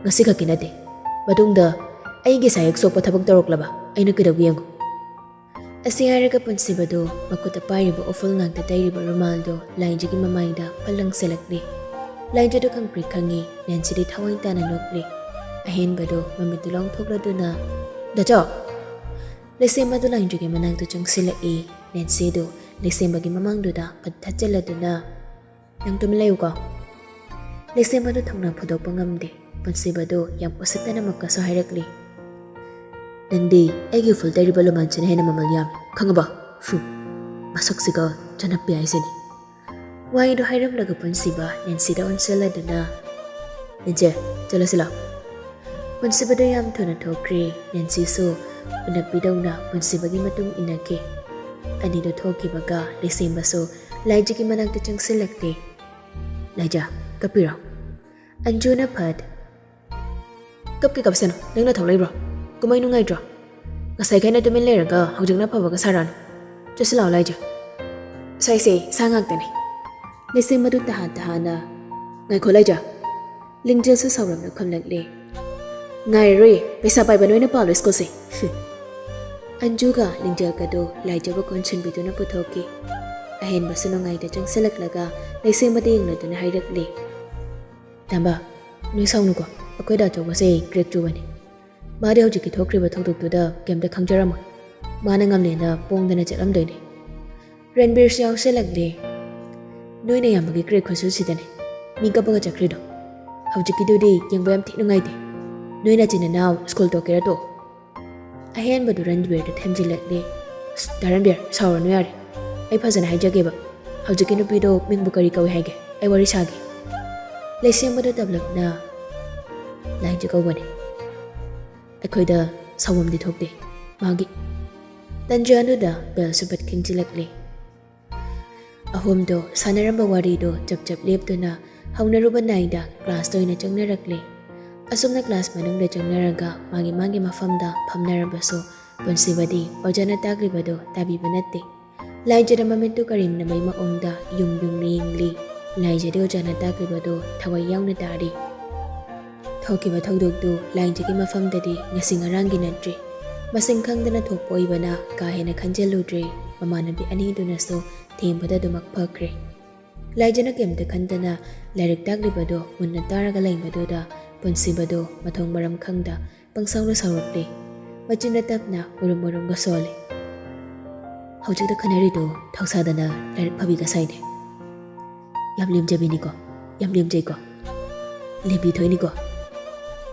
ꯉꯁꯤ ꯈꯛꯀꯤ ꯅꯠꯇꯦ, ꯃꯇꯨꯡꯗ ꯑꯩꯒꯤ ꯁꯥꯏꯍꯦꯛ ꯁꯣꯛꯄ ꯊꯕꯛ ꯇꯧꯔꯛꯂꯕ ꯑꯩꯅ ꯀꯩꯗꯧꯒꯦ ꯌꯦꯡꯉꯨ"꯫ ꯑꯁꯤ ꯍꯥꯏꯔꯒ ꯄꯨꯟꯁꯤꯕꯗꯨ ꯃꯈꯨꯠꯇ ꯄꯥꯏꯔꯤꯕ ꯎꯐꯨꯜ ꯉꯥꯛꯇ ꯇꯩꯔꯤꯕ ꯔꯨꯃꯥꯜꯗꯨ ꯂꯥꯏꯖꯒꯤ ꯃꯃꯥꯏꯗ ꯐꯠ ꯂꯪꯁꯤꯜꯂꯛꯂꯤ꯫ ꯂꯥꯏꯖꯗꯨ ꯈꯪꯄ꯭ꯔꯦꯛ ꯈꯪꯉꯤ꯫ ꯅꯦꯟꯁꯤꯗꯤ ꯊꯋꯥꯏ ꯇꯥꯅ ꯅꯣꯛꯂꯤ꯫ ꯑꯍꯦꯟꯕꯗꯨ ꯃꯃꯤꯠꯇꯨ ꯂꯥꯎꯊꯣꯛꯂꯗꯨꯅ, "ꯗꯥꯆꯧ!" ꯂꯩꯁꯦꯝꯕꯗꯨ ꯂꯥꯏꯖꯒꯤ ꯃꯅꯥꯛꯇ ꯆꯪꯁꯤꯜꯂꯛꯏ꯫ ꯅꯦꯟꯁꯤꯗꯨ ꯂꯩꯁꯦꯝꯕꯒꯤ ꯃꯃꯥꯡꯗꯨꯗ ꯐꯠ ꯊꯠꯆꯜꯂꯗꯨꯅ, "ꯅꯪ ꯇꯨꯃꯤꯟ ꯂꯩꯌꯨꯀꯣ"꯫ ꯂꯩꯁꯦꯝꯕꯗꯨ ꯊꯧꯅꯥ ꯐꯨꯗꯣꯛꯄ ꯉꯝꯗꯦ꯫ ꯄꯨꯟꯁꯤꯕꯗꯨ ꯌꯥꯝ ꯎꯁꯤꯠꯇꯅ ꯑꯃꯨꯛꯀꯁꯨ ꯍꯥꯏꯔꯛꯂꯤ, "ꯅꯪꯗꯤ ꯑꯩꯒꯤ ꯎꯐꯨꯜ ꯇꯩꯔꯤꯕ ꯂꯨꯃꯥꯟꯁꯤꯅ ꯍꯦꯟꯅ ꯃꯃꯜ ꯌꯥꯝꯃꯤ, ꯈꯪꯉꯕ? ꯍꯨꯝ, ꯃꯁꯛꯁꯤꯒ ꯆꯅꯞꯄꯤ ꯍꯥꯏꯁꯤꯅꯤ"꯫ ꯋꯥꯍꯩꯗꯨ ꯍꯥꯏꯔꯝꯂꯒ ꯄꯨꯟꯁꯤꯕ ꯅꯦꯟꯁꯤꯗ ꯑꯣꯟꯁꯤꯜꯂꯗꯨꯅ, "ꯅꯦꯟꯁꯤ, ꯆꯠꯂꯁꯤ ꯂꯥꯎ"꯫ ꯄꯨꯟꯁꯤꯕꯗꯨ ꯌꯥꯝ ꯊꯨꯅ ꯊꯣꯛꯈ꯭ꯔꯦ꯫ ꯅꯦꯟꯁꯤꯁꯨ ꯎꯅꯛꯄꯤꯗꯧꯅ ꯄꯨꯟꯁꯤꯕꯒꯤ ꯃꯇꯨꯡ ꯏꯟꯅꯈꯤ꯫ ꯑꯅꯤꯗꯨ ꯊꯣꯛꯈꯤꯕꯒ ꯂꯩꯁꯦꯝꯕꯁꯨ ꯂꯥꯏꯖꯒꯤ ꯃꯅꯥꯛꯇ ꯆꯪꯁꯤꯜꯂꯛꯂꯦ꯫ "ꯂꯥꯏꯖ, ꯀꯞꯄꯤꯔꯣ?" ꯑꯟꯖꯨꯅ ꯐꯠ, "ꯀꯞꯀꯦ ꯀꯞꯁꯅꯨ, ꯅꯪ ꯅꯊꯧ ꯂꯩꯕ꯭ꯔꯣ? ꯀꯨꯝꯍꯩ ꯅꯨꯡꯉꯥꯏꯇ꯭ꯔꯣ? ꯉꯁꯥꯏ ꯈꯩꯅ ꯇꯨꯃꯤꯟ ꯂꯩꯔꯒ ꯍꯧꯖꯤꯛꯅ ꯐꯕꯒ ꯁꯥꯔꯛꯑꯅꯨ꯫ ꯆꯠꯁꯤ ꯂꯥꯛꯑꯣ ꯂꯥꯏꯖ꯫ ꯁꯥꯏꯁꯦ ꯏꯁꯥ ꯉꯥꯛꯇꯅꯤ"꯫ ꯂꯩꯁꯦꯝꯕꯗꯨ ꯇꯍꯥ ꯇꯍꯥꯅ, "ꯉꯥꯏꯈꯣ ꯂꯥꯏꯖ"꯫ ꯂꯤꯡꯖꯦꯜꯁꯨ ꯁꯥꯎꯔꯞꯅ ꯈꯨꯝꯂꯛꯂꯦ, "ꯉꯥꯏꯔꯔꯣꯏꯌꯦ, ꯄꯩꯁꯥ ꯄꯥꯏꯕ ꯅꯣꯏꯅ ꯄꯥꯜꯂꯣ ꯁ꯭ꯀꯨꯜꯁꯦ"꯫ ꯑꯟꯖꯨꯒ ꯂꯤꯡꯖꯦꯜꯒꯗꯨ ꯂꯥꯏꯖꯕꯨ ꯀꯣꯟꯁꯤꯟꯕꯤꯗꯨꯅ ꯄꯨꯊꯣꯛꯈꯤ꯫ ꯑꯍꯦꯟꯕꯁꯨ ꯅꯨꯡꯉꯥꯏꯇ ꯆꯪꯁꯤꯜꯂꯛꯂꯒ ꯂꯩꯁꯦꯝꯕꯗ ꯌꯦꯡꯂꯗꯨꯅ ꯍꯥꯏꯔꯛꯂꯦ, "ꯇꯝꯕ, ꯅꯣꯏ ꯁꯥꯎꯅꯨꯀꯣ, ꯑꯩꯈꯣꯏ ꯗꯥ ꯑꯆꯧꯕꯁꯦ ꯀ꯭ꯔꯦꯛ ꯆꯨꯕꯅꯤ꯫ ꯃꯥꯗꯤ ꯍꯧꯖꯤꯛꯀꯤ ꯊꯣꯛꯈ꯭ꯔꯤꯕ ꯊꯧꯗꯣꯛꯇꯨꯗ ꯀꯩꯝꯇ ꯈꯪꯖꯔꯝꯃꯣꯏ꯫ ꯃꯥꯅ ꯉꯝꯂꯦꯅ ꯄꯣꯡꯗꯅ ꯆꯠꯂꯝꯗꯣꯏꯅꯤ"꯫ ꯔꯟꯕꯤꯔꯁꯨ ꯌꯥꯎꯁꯜꯂꯛꯂꯦ꯫ "ꯅꯣꯏꯅ ꯌꯥꯝꯕꯒꯤ ꯀ꯭ꯔꯦꯛ ꯈꯨꯠꯁꯨꯁꯤꯗꯅꯦ ꯃꯤ ꯀꯞꯄꯒ ꯆꯠꯈ꯭ꯔꯤꯗꯣ꯫ ꯍꯧꯖꯤꯛꯀꯤꯗꯨꯗꯤ ꯌꯦꯡꯕ ꯌꯥꯝ ꯊꯤ ꯅꯨꯡꯉꯥꯏꯇꯦ꯫ ꯅꯣꯏ ꯅꯆꯤꯟ ꯅꯅꯥꯎ ꯁ꯭ꯀꯨꯜ ꯇꯣꯛꯀꯦꯔꯥ ꯇꯣꯛꯑꯣ"꯫ ꯑꯍꯦꯟꯕꯗꯨ ꯔꯟꯕꯤꯔꯗ ꯊꯦꯝꯖꯤꯜꯂꯛꯂꯦ꯫ "ꯑꯁ, ꯗꯥ ꯔꯟꯕꯤꯔ, ꯁꯥꯎꯔꯅꯨ ꯌꯥꯔꯦ꯫ ꯑꯩ ꯐꯖꯅ ꯍꯥꯏꯖꯒꯦꯕ꯫ ꯍꯧꯖꯤꯛꯀꯤ ꯅꯨꯄꯤꯗꯣ ꯃꯤꯡꯕꯨ ꯀꯔꯤ ꯀꯧꯏ ꯍꯥꯏꯒꯦ? ꯑꯩ ꯋꯥꯔꯤ ꯁꯥꯒꯦ"꯫ ꯂꯩꯁꯦꯝꯕꯗꯨ ꯇꯞꯂꯞꯅ, "ꯂꯥꯏꯖ ꯀꯧꯕꯅꯦ꯫ ꯑꯩꯈꯣꯏꯗ ꯁꯥꯎꯐꯝꯗꯤ ꯊꯣꯛꯇꯦ ꯃꯥꯒꯤ"꯫ ꯇꯟꯖꯥꯗꯨꯗ ꯕꯦꯜꯁꯨ ꯄꯠ ꯈꯤꯡꯖꯤꯜꯂꯛꯂꯦ꯫ ꯑꯍꯨꯝꯗꯣ ꯁꯥꯟꯅꯔꯝꯕ ꯋꯥꯔꯤꯗꯣ ꯆꯞ ꯆꯞ ꯂꯦꯞꯇꯨꯅ ꯍꯧꯅꯔꯨꯕ ꯅꯥꯏꯗ ꯀ꯭ꯂꯥꯁꯇ ꯑꯣꯏꯅ ꯆꯪꯅꯔꯛꯂꯦ꯫ ꯑꯁꯨꯝꯅ ꯀ꯭ꯂꯥꯁ ꯃꯅꯨꯡꯗ ꯆꯪꯅꯔꯒ ꯃꯥꯒꯤ ꯃꯥꯒꯤ ꯃꯐꯝꯗ ꯐꯝꯅꯔꯕꯁꯨ ꯄꯨꯟꯁꯤꯕꯗꯤ ꯑꯣꯖꯥꯅ ꯇꯥꯛꯂꯤꯕꯗꯨ ꯇꯥꯕꯤꯕ ꯅꯠꯇꯦ꯫ ꯂꯥꯏꯖꯗ ꯃꯃꯤꯠꯇꯨ ꯀꯔꯦꯝꯅꯕꯩ ꯃꯑꯣꯡꯗ ꯌꯨꯝ ꯌꯨꯡꯅ ꯌꯦꯡꯂꯤ꯫ ꯂꯥꯏꯖꯗꯤ ꯑꯣꯖꯥꯅ ꯇꯥꯛꯂꯤꯕꯗꯨ ꯊꯋꯥꯏ ꯌꯥꯎꯅ ꯇꯥꯔꯤ꯫ ꯊꯣꯛꯈꯤꯕ ꯊꯧꯗꯣꯛꯇꯨ ꯂꯥꯏꯖꯒꯤ ꯃꯐꯝꯗꯗꯤ ꯉꯁꯤ ꯉꯔꯥꯡꯒꯤ ꯅꯠꯇ꯭ꯔꯤ꯫ ꯃꯁꯤꯡ ꯈꯪꯗꯅ ꯊꯣꯛꯄ ꯑꯣꯏꯕꯅ ꯀꯥ ꯍꯦꯟꯅ ꯈꯟꯖꯤꯜꯂꯨꯗ꯭ꯔꯦ꯫ ꯃꯃꯥꯟꯅꯕꯤ ꯑꯅꯤꯗꯨꯅꯁꯨ ꯊꯦꯝꯕꯗ ꯑꯗꯨꯃꯛ ꯐꯈ꯭ꯔꯦ꯫ ꯂꯥꯏꯖꯅ ꯀꯩꯝꯇ ꯈꯟꯗꯅ ꯂꯥꯏꯔꯤꯛ ꯇꯥꯛꯂꯤꯕꯗꯨ ꯃꯨꯟꯅ ꯇꯥꯔꯒ ꯂꯩꯕꯗꯨꯗ ꯄꯨꯟꯁꯤꯕꯗꯨ ꯃꯊꯣꯡ ꯃꯔꯝ ꯈꯪꯗ ꯄꯪꯁꯥꯎꯗ ꯁꯥꯎꯔꯛꯂꯦ꯫ ꯃꯆꯤꯟꯅ ꯇꯞꯅ ꯎꯔꯨꯝ ꯎꯔꯨꯝꯒ ꯁꯣꯜꯂꯤ꯫ "ꯍꯧꯖꯤꯛꯇ ꯈꯟꯅꯔꯤꯗꯨ ꯊꯧꯁꯥꯗꯅ ꯂꯥꯏꯔꯤꯛ ꯐꯕꯤꯒ ꯁꯥꯏꯅꯦ꯫ ꯌꯥꯝ ꯂꯦꯝꯖꯕꯤꯅꯤꯀꯣ, ꯌꯥꯝ ꯂꯦꯝꯖꯩꯀꯣ꯫ ꯂꯦꯝꯕꯤ ꯊꯣꯛꯏꯅꯤꯀꯣ꯫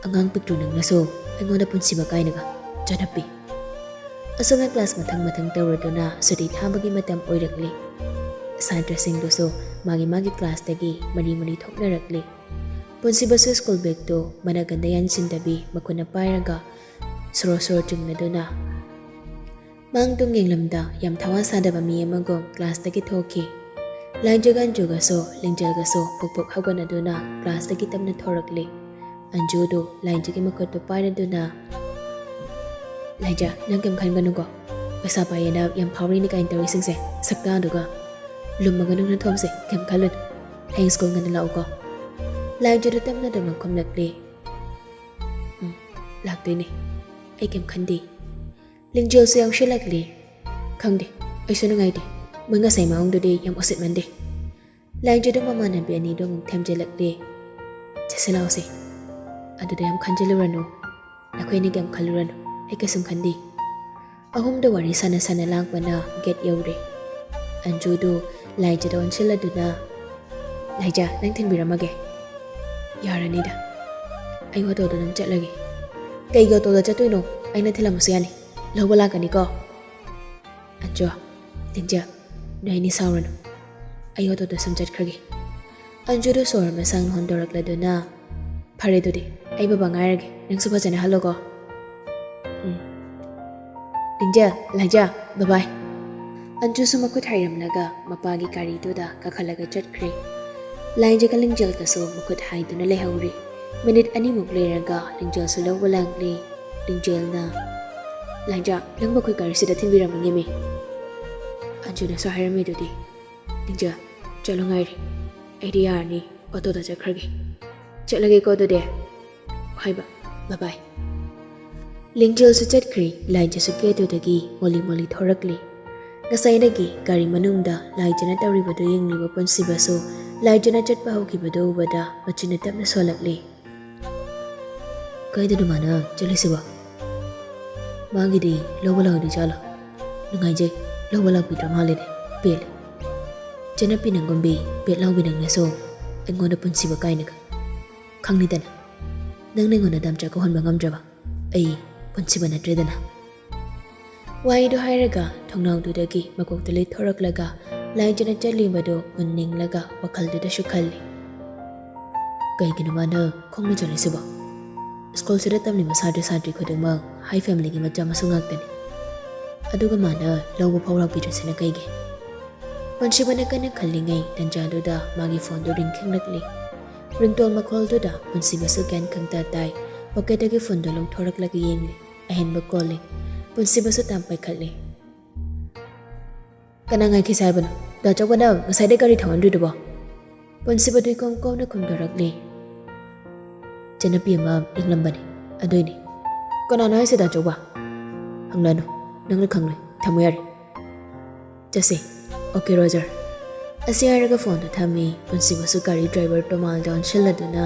ꯑꯉꯥꯡ ꯄꯤꯛꯇ꯭ꯔꯨ ꯅꯪꯅꯁꯨ ꯑꯩꯉꯣꯟꯗ ꯄꯨꯟꯁꯤꯕ ꯀꯥꯏꯅꯒ꯫ ꯆꯅꯞꯄꯤ!" ꯑꯁꯨꯝꯅ ꯀ꯭ꯂꯥꯁ ꯃꯊꯪ ꯃꯊꯪ ꯇꯧꯔꯗꯨꯅ ꯁꯨꯇꯤ ꯊꯥꯕꯒꯤ ꯃꯇꯝ ꯑꯣꯏꯔꯛꯂꯤ꯫ ꯁꯥꯇ꯭ꯔꯁꯤꯡꯗꯨꯁꯨ ꯃꯥꯒꯤ ꯃꯥꯒꯤ ꯀ꯭ꯂꯥꯁꯇꯒꯤ ꯃꯔꯤ ꯃꯔꯤ ꯊꯣꯛꯅꯔꯛꯂꯤ꯫ ꯄꯨꯟꯁꯤꯕꯁꯨ ꯁ꯭ꯀꯨꯜ ꯕꯦꯒꯇꯨ ꯃꯅꯥꯀꯟꯗ ꯌꯥꯟꯁꯤꯟꯗꯕꯤ ꯃꯈꯨꯠꯅ ꯄꯥꯏꯔꯒ ꯁꯣꯔꯣ ꯁꯣꯔꯣ ꯆꯤꯡꯅꯗꯨꯅ ꯃꯥꯡ ꯇꯨꯡ ꯌꯦꯡꯂꯝꯗ ꯌꯥꯝ ꯊꯋꯥ ꯁꯥꯗꯕ ꯃꯤ ꯑꯃꯒꯨꯝ ꯀ꯭ꯂꯥꯁꯇꯒꯤ ꯊꯣꯛꯈꯤ꯫ ꯂꯥꯏꯖꯒ ꯑꯟꯖꯨꯒꯁꯨ ꯂꯤꯡꯖꯦꯜꯒꯁꯨ ꯄꯨꯛ ꯄꯨꯛ ꯍꯧꯒꯠꯅꯗꯨꯅ ꯀ꯭ꯂꯥꯁꯇꯒꯤ ꯇꯞꯅ ꯊꯣꯔꯛꯂꯤ꯫ ꯑꯟꯖꯨꯗꯨ ꯂꯥꯏꯖꯒꯤ ꯃꯈꯨꯠꯇꯨ ꯄꯥꯏꯔꯗꯨꯅ, "ꯂꯥꯏꯖ, ꯅꯪ ꯀꯩꯝ ꯈꯟꯒꯅꯨꯀꯣ꯫ ꯄꯩꯁꯥ ꯄꯥꯏꯌꯦꯅ ꯌꯥꯝ ꯐꯥꯎꯔꯤꯅꯤ ꯀꯥꯏꯅ ꯇꯧꯔꯤꯁꯤꯡꯁꯦ, ꯁꯛꯇꯥꯗꯨꯒ꯫ ꯂꯨꯝꯃꯒ ꯅꯪ ꯅꯊꯣꯝꯁꯦ, ꯀꯩꯝ ꯈꯜꯂꯨꯅꯨ꯫ ꯍꯌꯦꯡ ꯁ꯭ꯀꯨꯜ ꯉꯟꯅ ꯂꯥꯛꯎꯀꯣ꯫" ꯂꯥꯏꯖꯗꯨ ꯇꯞꯅ ꯑꯗꯨꯃꯛ ꯈꯨꯝꯂꯛꯂꯤ꯫ "ꯎꯝ, ꯂꯥꯛꯇꯣꯏꯅꯦ꯫ ꯑꯩ ꯀꯩꯝ ꯈꯟꯗꯦ꯫" ꯂꯤꯡꯖꯦꯜꯁꯨ ꯌꯥꯎꯁꯤꯜꯂꯛꯂꯤ꯫ "ꯈꯪꯗꯦ, ꯑꯩꯁꯨ ꯅꯨꯡꯉꯥꯏꯇꯦ꯫ ꯃꯣꯏ ꯉꯁꯥꯏ ꯃꯑꯣꯡꯗꯨꯗꯤ ꯌꯥꯝ ꯎꯁꯤꯠꯃꯟꯗꯦ꯫" ꯂꯥꯏꯖꯗꯨ ꯃꯃꯥꯟꯅꯕꯤ ꯑꯅꯤꯗꯨ ꯑꯃꯨꯛ ꯊꯦꯝꯖꯤꯜꯂꯛꯂꯤ꯫ "ꯆꯠꯁꯤ ꯂꯥꯛꯑꯣꯁꯦ꯫ ꯑꯗꯨꯗ ꯌꯥꯝ ꯈꯟꯖꯤꯜꯂꯨꯔꯅꯨ꯫ ꯅꯈꯣꯏ ꯑꯅꯤ ꯀꯩꯝ ꯈꯜꯂꯨꯔꯅꯨ꯫ ꯑꯩ ꯀꯩꯁꯨꯝ ꯈꯟꯗꯦ꯫" ꯑꯍꯨꯝꯗꯨ ꯋꯥꯔꯤ ꯁꯥꯟꯅ ꯁꯥꯟꯅ ꯂꯥꯛꯄꯅ ꯒꯦꯠ ꯌꯧꯔꯦ꯫ ꯑꯟꯖꯨꯗꯨ ꯂꯥꯏꯖꯗ ꯑꯣꯟꯁꯤꯜꯂꯗꯨꯅ, "ꯂꯥꯏꯖ, ꯅꯪ ꯊꯤꯟꯕꯤꯔꯝꯃꯒꯦ꯫" "ꯌꯥꯔꯅꯤꯗ꯫ ꯑꯩ ꯑꯣꯇꯣꯗ ꯑꯗꯨꯝ ꯆꯠꯂꯒꯦ꯫" "ꯀꯩꯒꯤ ꯑꯣꯇꯣꯗ ꯆꯠꯇꯣꯏꯅꯣ? ꯑꯩꯅ ꯊꯤꯜꯂꯝꯃꯁꯨ ꯌꯥꯅꯤ꯫ ꯂꯧꯕ ꯂꯥꯛꯀꯅꯤꯀꯣ꯫" "ꯑꯟꯖꯨ, ꯂꯤꯡꯖꯦꯜ, ꯅꯣꯏ ꯑꯅꯤ ꯁꯥꯎꯔꯅꯨ꯫ ꯑꯩ ꯑꯣꯇꯣꯗ ꯁꯨꯝ ꯆꯠꯈ꯭ꯔꯒꯦ꯫" ꯑꯟꯖꯨꯗꯨ ꯁꯣꯔ ꯑꯃ ꯁꯥꯡꯅ ꯍꯣꯟꯗꯣꯔꯛꯂꯗꯨꯅ, "ꯐꯔꯦ ꯑꯗꯨꯗꯤ, ꯑꯩ ꯕꯕꯥ ꯉꯥꯏꯔꯒꯦ꯫ ꯅꯪꯁꯨ ꯐꯖꯅ ꯍꯜꯂꯣꯀꯣ꯫" "ꯎꯝ꯫ ꯂꯤꯡꯖꯦꯜ, ꯂꯥꯏꯖ, ꯕꯕꯥꯏ꯫" ꯑꯟꯖꯨꯁꯨ ꯃꯈꯨꯠ ꯍꯥꯏꯔꯝꯂꯒ ꯃꯄꯥꯒꯤ ꯒꯥꯔꯤꯗꯨꯗ ꯀꯥꯈꯠꯂꯒ ꯆꯠꯈ꯭ꯔꯦ꯫ ꯂꯥꯏꯖꯒ ꯂꯤꯡꯖꯦꯜꯒꯁꯨ ꯃꯈꯨꯠ ꯍꯥꯏꯗꯨꯅ ꯂꯩꯍꯧꯔꯦ꯫ ꯃꯤꯅꯤꯠ ꯑꯅꯤꯃꯨꯛ ꯂꯩꯔꯒ ꯂꯤꯡꯖꯦꯜꯁꯨ ꯂꯧꯕ ꯂꯥꯛꯂꯦ꯫ ꯂꯤꯡꯖꯦꯜꯅ, "ꯂꯥꯏꯖ, ꯅꯪꯕꯨ ꯑꯩꯈꯣꯏ ꯒꯥꯔꯤꯁꯤꯗ ꯊꯤꯟꯕꯤꯔꯝꯃꯒꯦꯃꯤ꯫" ꯂꯥꯏꯖꯅꯁꯨ ꯍꯥꯏꯔꯝꯃꯤꯗꯨꯗꯤ꯫ ꯂꯤꯡꯖꯦꯜ, ꯆꯠꯂꯣ ꯉꯥꯏꯔꯦ꯫ ꯑꯩꯗꯤ ꯌꯥꯔꯅꯤ, ꯑꯣꯇꯣꯗ ꯆꯠꯈ꯭ꯔꯒꯦ꯫ ꯆꯠꯂꯒꯦꯀꯣ ꯑꯗꯨꯗꯤ꯫ ꯍꯣꯏꯕ, ꯕꯥꯏ ꯕꯥꯏ꯫ ꯂꯤꯡꯖꯦꯜꯁꯨ ꯆꯠꯈ꯭ꯔꯦ, ꯂꯥꯏꯖꯁꯨ ꯒꯦꯠꯇꯨꯗꯒꯤ ꯃꯣꯂꯤ ꯃꯣꯂꯤ ꯊꯣꯔꯛꯂꯦ꯫ ꯉꯁꯥꯏꯗꯒꯤ ꯒꯥꯔꯤ ꯃꯅꯨꯡꯗ ꯂꯥꯏꯖꯅ ꯇꯧꯔꯤꯕꯗꯨ ꯌꯦꯡꯂꯤꯕ ꯄꯨꯟꯁꯤꯕꯁꯨ ꯂꯥꯏꯖꯅ ꯆꯠꯄ ꯍꯧꯈꯤꯕꯗꯨ ꯎꯕꯗ ꯃꯆꯤꯟꯅ ꯇꯞꯅ ꯁꯣꯜꯂꯛꯂꯦ꯫ ꯀꯥꯏꯗꯅꯣ ꯃꯥꯅ ꯆꯠꯂꯤꯁꯤꯕꯣ? ꯃꯥꯒꯤꯗꯤ ꯂꯧꯕ ꯂꯥꯛꯑꯣꯏꯗꯣꯏ ꯖꯥꯠꯂꯣ? ꯅꯨꯡꯉꯥꯏꯖꯩ, ꯂꯧꯕ ꯂꯥꯛꯄꯤꯗ꯭ꯔ ꯃꯥꯜꯂꯦꯅꯦ꯫ ꯄꯦꯜꯂꯦ꯫ ꯆꯦꯅꯞꯄꯤ ꯅꯪꯒꯨꯝꯕꯤ, ꯄꯦꯠ ꯂꯥꯎꯕꯤ ꯅꯪꯅꯁꯨ ꯑꯩꯉꯣꯟꯗ ꯄꯨꯟꯁꯤꯕ ꯀꯥꯏꯅꯒ꯫ ꯈꯪꯂꯤꯗꯅ, ꯅꯪꯅ ꯑꯩꯉꯣꯟꯗ ꯗꯥꯝꯆꯥ ꯀꯧꯍꯟꯕ ꯉꯝꯗ꯭ꯔꯕ ꯑꯩ ꯄꯨꯟꯁꯤꯕ ꯅꯠꯇ꯭ꯔꯦꯗꯅ꯫ ꯋꯥꯍꯩꯗꯨ ꯍꯥꯏꯔꯒ ꯊꯣꯡꯅꯥꯎꯗꯨꯗꯒꯤ ꯃꯀꯣꯛꯇ ꯂꯩꯊꯣꯔꯛꯂꯒ ꯂꯥꯏꯖꯅ ꯆꯠꯂꯤꯕꯗꯨ ꯃꯨꯟ ꯅꯤꯡꯂꯒ ꯋꯥꯈꯜꯗꯨꯗꯁꯨ ꯈꯜꯂꯤ꯫ ꯀꯩꯒꯤꯅꯣ ꯃꯥꯅ ꯈꯣꯡꯅ ꯆꯠꯂꯤꯁꯤꯕꯣ? ꯁ꯭ꯀꯨꯜꯁꯤꯗ ꯇꯝꯂꯤꯕ ꯁꯥꯇ꯭ꯔ ꯁꯥꯇ꯭ꯔꯤ ꯈꯨꯗꯤꯡꯃꯛ ꯍꯥꯏ ꯐꯦꯃꯤꯂꯤꯒꯤ ꯃꯆꯥ ꯃꯁꯨ ꯉꯥꯛꯇꯅꯤ꯫ ꯑꯗꯨꯒ ꯃꯥꯅ ꯂꯧꯕ ꯐꯥꯎ ꯂꯥꯛꯄꯤꯗ꯭ꯔꯤꯁꯤꯅ ꯀꯩꯒꯤ? ꯄꯨꯟꯁꯤꯕꯅ ꯀꯟꯅ ꯈꯜꯂꯤꯉꯩ ꯇꯟꯖꯥꯗꯨꯗ ꯃꯥꯒꯤ ꯐꯣꯟꯗꯨ ꯔꯤꯡ ꯈꯤꯡꯂꯛꯂꯤ꯫ ꯔꯤꯡꯇꯣꯟ ꯃꯈꯣꯜꯗꯨꯗ ꯄꯨꯟꯁꯤꯕꯁꯨ ꯒ꯭ꯌꯥꯟ ꯈꯪꯇꯥ ꯇꯥꯏ꯫ ꯄꯣꯀꯦꯠꯇꯒꯤ ꯐꯣꯟꯗꯨ ꯂꯧꯊꯣꯔꯛꯂꯒ ꯌꯦꯡꯂꯤ꯫ ꯑꯍꯦꯟꯕ ꯀꯣꯜꯂꯤ꯫ ꯄꯨꯟꯁꯤꯕꯁꯨ ꯇꯥꯝ ꯄꯥꯏꯈꯠꯂꯤ꯫ ꯀꯅꯥ ꯉꯥꯏꯈꯤꯁꯦ ꯍꯥꯏꯕꯅꯣ? ꯗꯥ ꯆꯧꯕꯅ ꯉꯁꯥꯏꯗꯩ ꯒꯥꯔꯤ ꯊꯧꯍꯟꯗ꯭ꯔꯤꯗꯨꯕꯣ? ꯄꯨꯟꯁꯤꯕꯗꯨ ꯏꯀꯣꯝ ꯀꯣꯝꯅ ꯈꯨꯝꯗꯣꯔꯛꯂꯤ꯫ ꯏꯆꯟꯅꯨꯄꯤ ꯑꯃ ꯏꯪꯂꯝꯕꯅꯤ, ꯑꯗꯨꯏꯅꯤ꯫ ꯀꯅꯥꯅꯣ ꯍꯥꯏꯁꯦ ꯗꯥ ꯆꯧꯕ? ꯍꯪꯂꯅꯨ, ꯅꯪꯅ ꯈꯪꯂꯣꯏ꯫ ꯊꯝꯃꯨ ꯌꯥꯔꯦ꯫ ꯆꯠꯁꯦ꯫ Okay Roger. ꯑꯁꯤ ꯍꯥꯏꯔꯒ ꯐꯣꯟꯗꯨ ꯊꯝꯃꯤ꯫ ꯄꯨꯟꯁꯤꯕꯁꯨ ꯒꯥꯔꯤ ꯗ꯭ꯔꯥꯏꯚꯔ ꯇꯣꯃꯥꯜꯗ ꯑꯣꯟꯁꯤꯜꯂꯗꯨꯅ,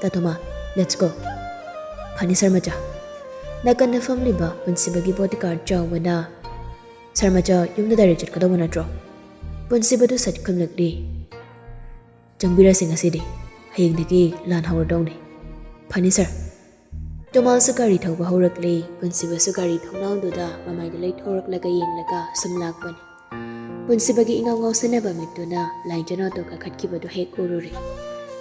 ꯇꯥ ꯇꯣꯃꯥꯜ, let's go꯫ ꯐꯅꯤ ꯁꯥꯔ ꯃꯆꯥ꯫ ꯅꯥꯀꯟꯗ ꯐꯝꯂꯤꯕ ꯄꯨꯟꯁꯤꯕꯒꯤ ꯕꯣꯗꯤꯒꯥꯔꯗ ꯆꯥꯎꯕꯅ, ꯁꯥꯔ ꯃꯆꯥ, ꯌꯨꯝꯗ ꯗꯥꯏꯔꯦꯛ ꯆꯠꯀꯗꯧꯕ ꯅꯠꯇ꯭ꯔꯣ? ꯄꯨꯟꯁꯤꯕꯗꯨ ꯁꯠ ꯈꯨꯝꯂꯛꯂꯤ꯫ ꯆꯪꯕꯤꯔꯁꯤ ꯉꯁꯤꯗꯤ꯫ ꯍꯌꯦꯡꯗꯒꯤ ꯂꯥꯟ ꯍꯧꯔꯗꯧꯅꯤ꯫ ꯐꯅꯤ ꯁꯥꯔ꯫ ꯇꯣꯃꯥꯜꯁꯨ ꯒꯥꯔꯤ ꯊꯧꯕ ꯍꯧꯔꯛꯂꯦ꯫ ꯄꯨꯟꯁꯤꯕꯁꯨ ꯒꯥꯔꯤ ꯊꯣꯡꯅꯥꯎꯗꯨꯗ ꯃꯃꯥꯏꯗ ꯂꯩꯊꯣꯔꯛꯂꯒ ꯌꯦꯡꯂꯒ ꯁꯨꯝ ꯂꯥꯛꯄꯅꯤ꯫ ꯄꯨꯟꯁꯤꯕꯒꯤ ꯏꯉꯥꯎ ꯉꯥꯎꯁꯟꯅꯕ ꯃꯤꯠꯇꯨꯅ ꯂꯥꯏꯖꯅ ꯑꯣꯇꯣ ꯀꯥꯈꯠꯈꯤꯕꯗꯨ ꯍꯦꯛ ꯎꯔꯨꯔꯦ꯫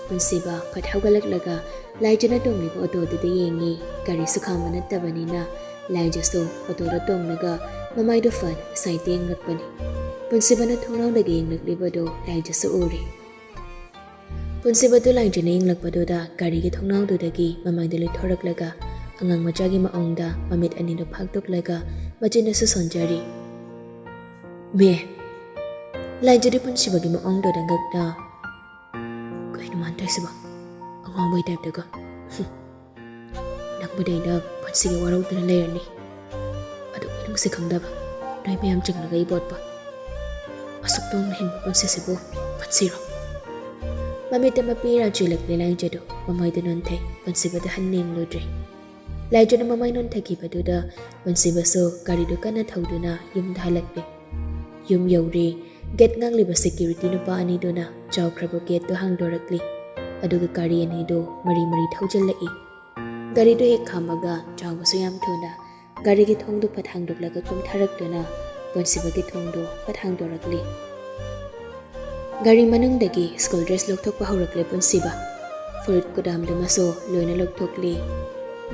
ꯄꯨꯟꯁꯤꯕ ꯐꯠ ꯍꯧꯒꯠꯂꯛꯂꯒ ꯂꯥꯏꯖꯅ ꯇꯣꯡꯂꯤꯕ ꯑꯣꯇꯣꯗꯨꯗ ꯌꯦꯡꯉꯤ꯫ ꯒꯥꯔꯤꯁꯨ ꯈꯥꯝꯕ ꯅꯠꯇꯕꯅꯤꯅ ꯂꯥꯏꯖꯁꯨ ꯑꯣꯇꯣꯗ ꯇꯣꯡꯂꯒ ꯃꯃꯥꯏꯗꯨ ꯐꯠ ꯁꯥꯏꯠꯇ ꯌꯦꯡꯂꯛꯄꯅꯤ꯫ ꯄꯨꯟꯁꯤꯕꯅ ꯊꯣꯡꯅꯥꯎꯗꯒꯤ ꯌꯦꯡꯂꯛꯂꯤꯕꯗꯨ ꯂꯥꯏꯖꯁꯨ ꯎꯔꯦ꯫ ꯄꯨꯟꯁꯤꯕꯗꯨ ꯂꯥꯏꯖꯅ ꯌꯦꯡꯂꯛꯄꯗꯨꯗ ꯒꯥꯔꯤꯒꯤ ꯊꯣꯡꯅꯥꯎꯗꯨꯗꯒꯤ ꯃꯃꯥꯏꯗꯨ ꯂꯩꯊꯣꯔꯛꯂꯒ ꯑꯉꯥꯡ ꯃꯆꯥꯒꯤ ꯃꯑꯣꯡꯗ ꯃꯃꯤꯠ ꯑꯅꯤꯗꯨ ꯐꯥꯛꯇꯣꯛꯂꯒ ꯃꯆꯤꯟꯗꯁꯨ ꯁꯣꯟꯖꯔꯤ꯫ ꯃꯦ, ꯂꯥꯏꯖꯗꯤ ꯄꯨꯟꯁꯤꯕꯒꯤ ꯃꯑꯣꯡꯗꯣ ꯅꯪꯒꯛꯅ꯫ ꯀꯩꯅꯣ ꯃꯥꯟ ꯇꯧꯔꯤꯁꯤꯕꯣ? ꯑꯉꯥꯎꯕꯩ ꯇꯥꯏꯞꯇꯒ꯫ ꯅꯪꯕꯨꯗꯤ ꯑꯩꯅ ꯄꯨꯟꯁꯤꯒꯤ ꯋꯥꯔꯧꯗꯨꯅ ꯂꯩꯔꯅꯤ꯫ ꯑꯗꯨ ꯃꯤꯅꯨꯡꯁꯤ ꯈꯪꯗꯕ ꯅꯣꯏ ꯃꯌꯥꯝ ꯆꯤꯡꯂꯒ ꯏꯕꯣꯠꯄ꯫ ꯑꯁꯨꯛ ꯇꯣꯡꯅ ꯍꯤꯡꯕ ꯄꯨꯟꯁꯤꯁꯤꯕꯨ ꯄꯨꯟꯁꯤꯔꯣ? ꯃꯃꯤꯠꯇ ꯃꯄꯤ ꯏꯔꯥ ꯆꯦꯜꯂꯛꯂꯦ ꯂꯥꯏꯖꯗꯨ꯫ ꯃꯃꯥꯏꯗꯨ ꯅꯣꯟꯊꯩ꯫ ꯄꯨꯟꯁꯤꯕꯗ ꯍꯟꯅ ꯌꯦꯡꯂꯨꯗ꯭ꯔꯦ꯫ ꯂꯥꯏꯖꯅ ꯃꯃꯥꯏ ꯅꯣꯟꯊꯈꯤꯕꯗꯨꯗ ꯄꯨꯟꯁꯤꯕꯁꯨ ꯒꯥꯔꯤꯗꯨ ꯀꯟꯅ ꯊꯧꯗꯨꯅ ꯌꯨꯝꯗ ꯍꯜꯂꯛꯂꯦ꯫ ꯌꯨꯝ ꯌꯧꯔꯦ꯫ ꯒꯦꯠ ꯉꯥꯛꯂꯤꯕ ꯁꯦꯀ꯭ꯌꯨꯔꯤꯇꯤ ꯅꯨꯄꯥ ꯑꯅꯤꯗꯨꯅ ꯆꯥꯎꯈ꯭ꯔꯕ ꯒꯦꯠꯇꯨ ꯍꯥꯡꯗꯣꯔꯛꯂꯤ꯫ ꯑꯗꯨꯒ ꯒꯥꯔꯤ ꯑꯅꯤꯗꯨ ꯃꯔꯤ ꯃꯔꯤ ꯊꯧꯖꯤꯜꯂꯛꯏ꯫ ꯒꯥꯔꯤꯗꯨ ꯍꯦꯛ ꯈꯥꯝꯃꯒ ꯆꯥꯎꯕꯁꯨ ꯌꯥꯝ ꯊꯨꯅ ꯒꯥꯔꯤꯒꯤ ꯊꯣꯡꯗꯨ ꯐꯠ ꯍꯥꯡꯗꯣꯛꯂꯒ ꯀꯨꯝꯊꯔꯛꯇꯨꯅ ꯄꯨꯟꯁꯤꯕꯒꯤ ꯊꯣꯡꯗꯨ ꯐꯠ ꯍꯥꯡꯗꯣꯔꯛꯂꯤ꯫ ꯒꯥꯔꯤ ꯃꯅꯨꯡꯗꯒꯤ ꯁ꯭ꯀꯨꯜ ꯗ꯭ꯔꯦꯁ ꯂꯧꯊꯣꯛꯄ ꯍꯧꯔꯛꯂꯦ ꯄꯨꯟꯁꯤꯕ꯫ ꯐꯨꯔꯤꯠ ꯀꯨꯗꯥꯝꯗꯨꯃꯁꯨ ꯂꯣꯏꯅ ꯂꯧꯊꯣꯛꯂꯤ꯫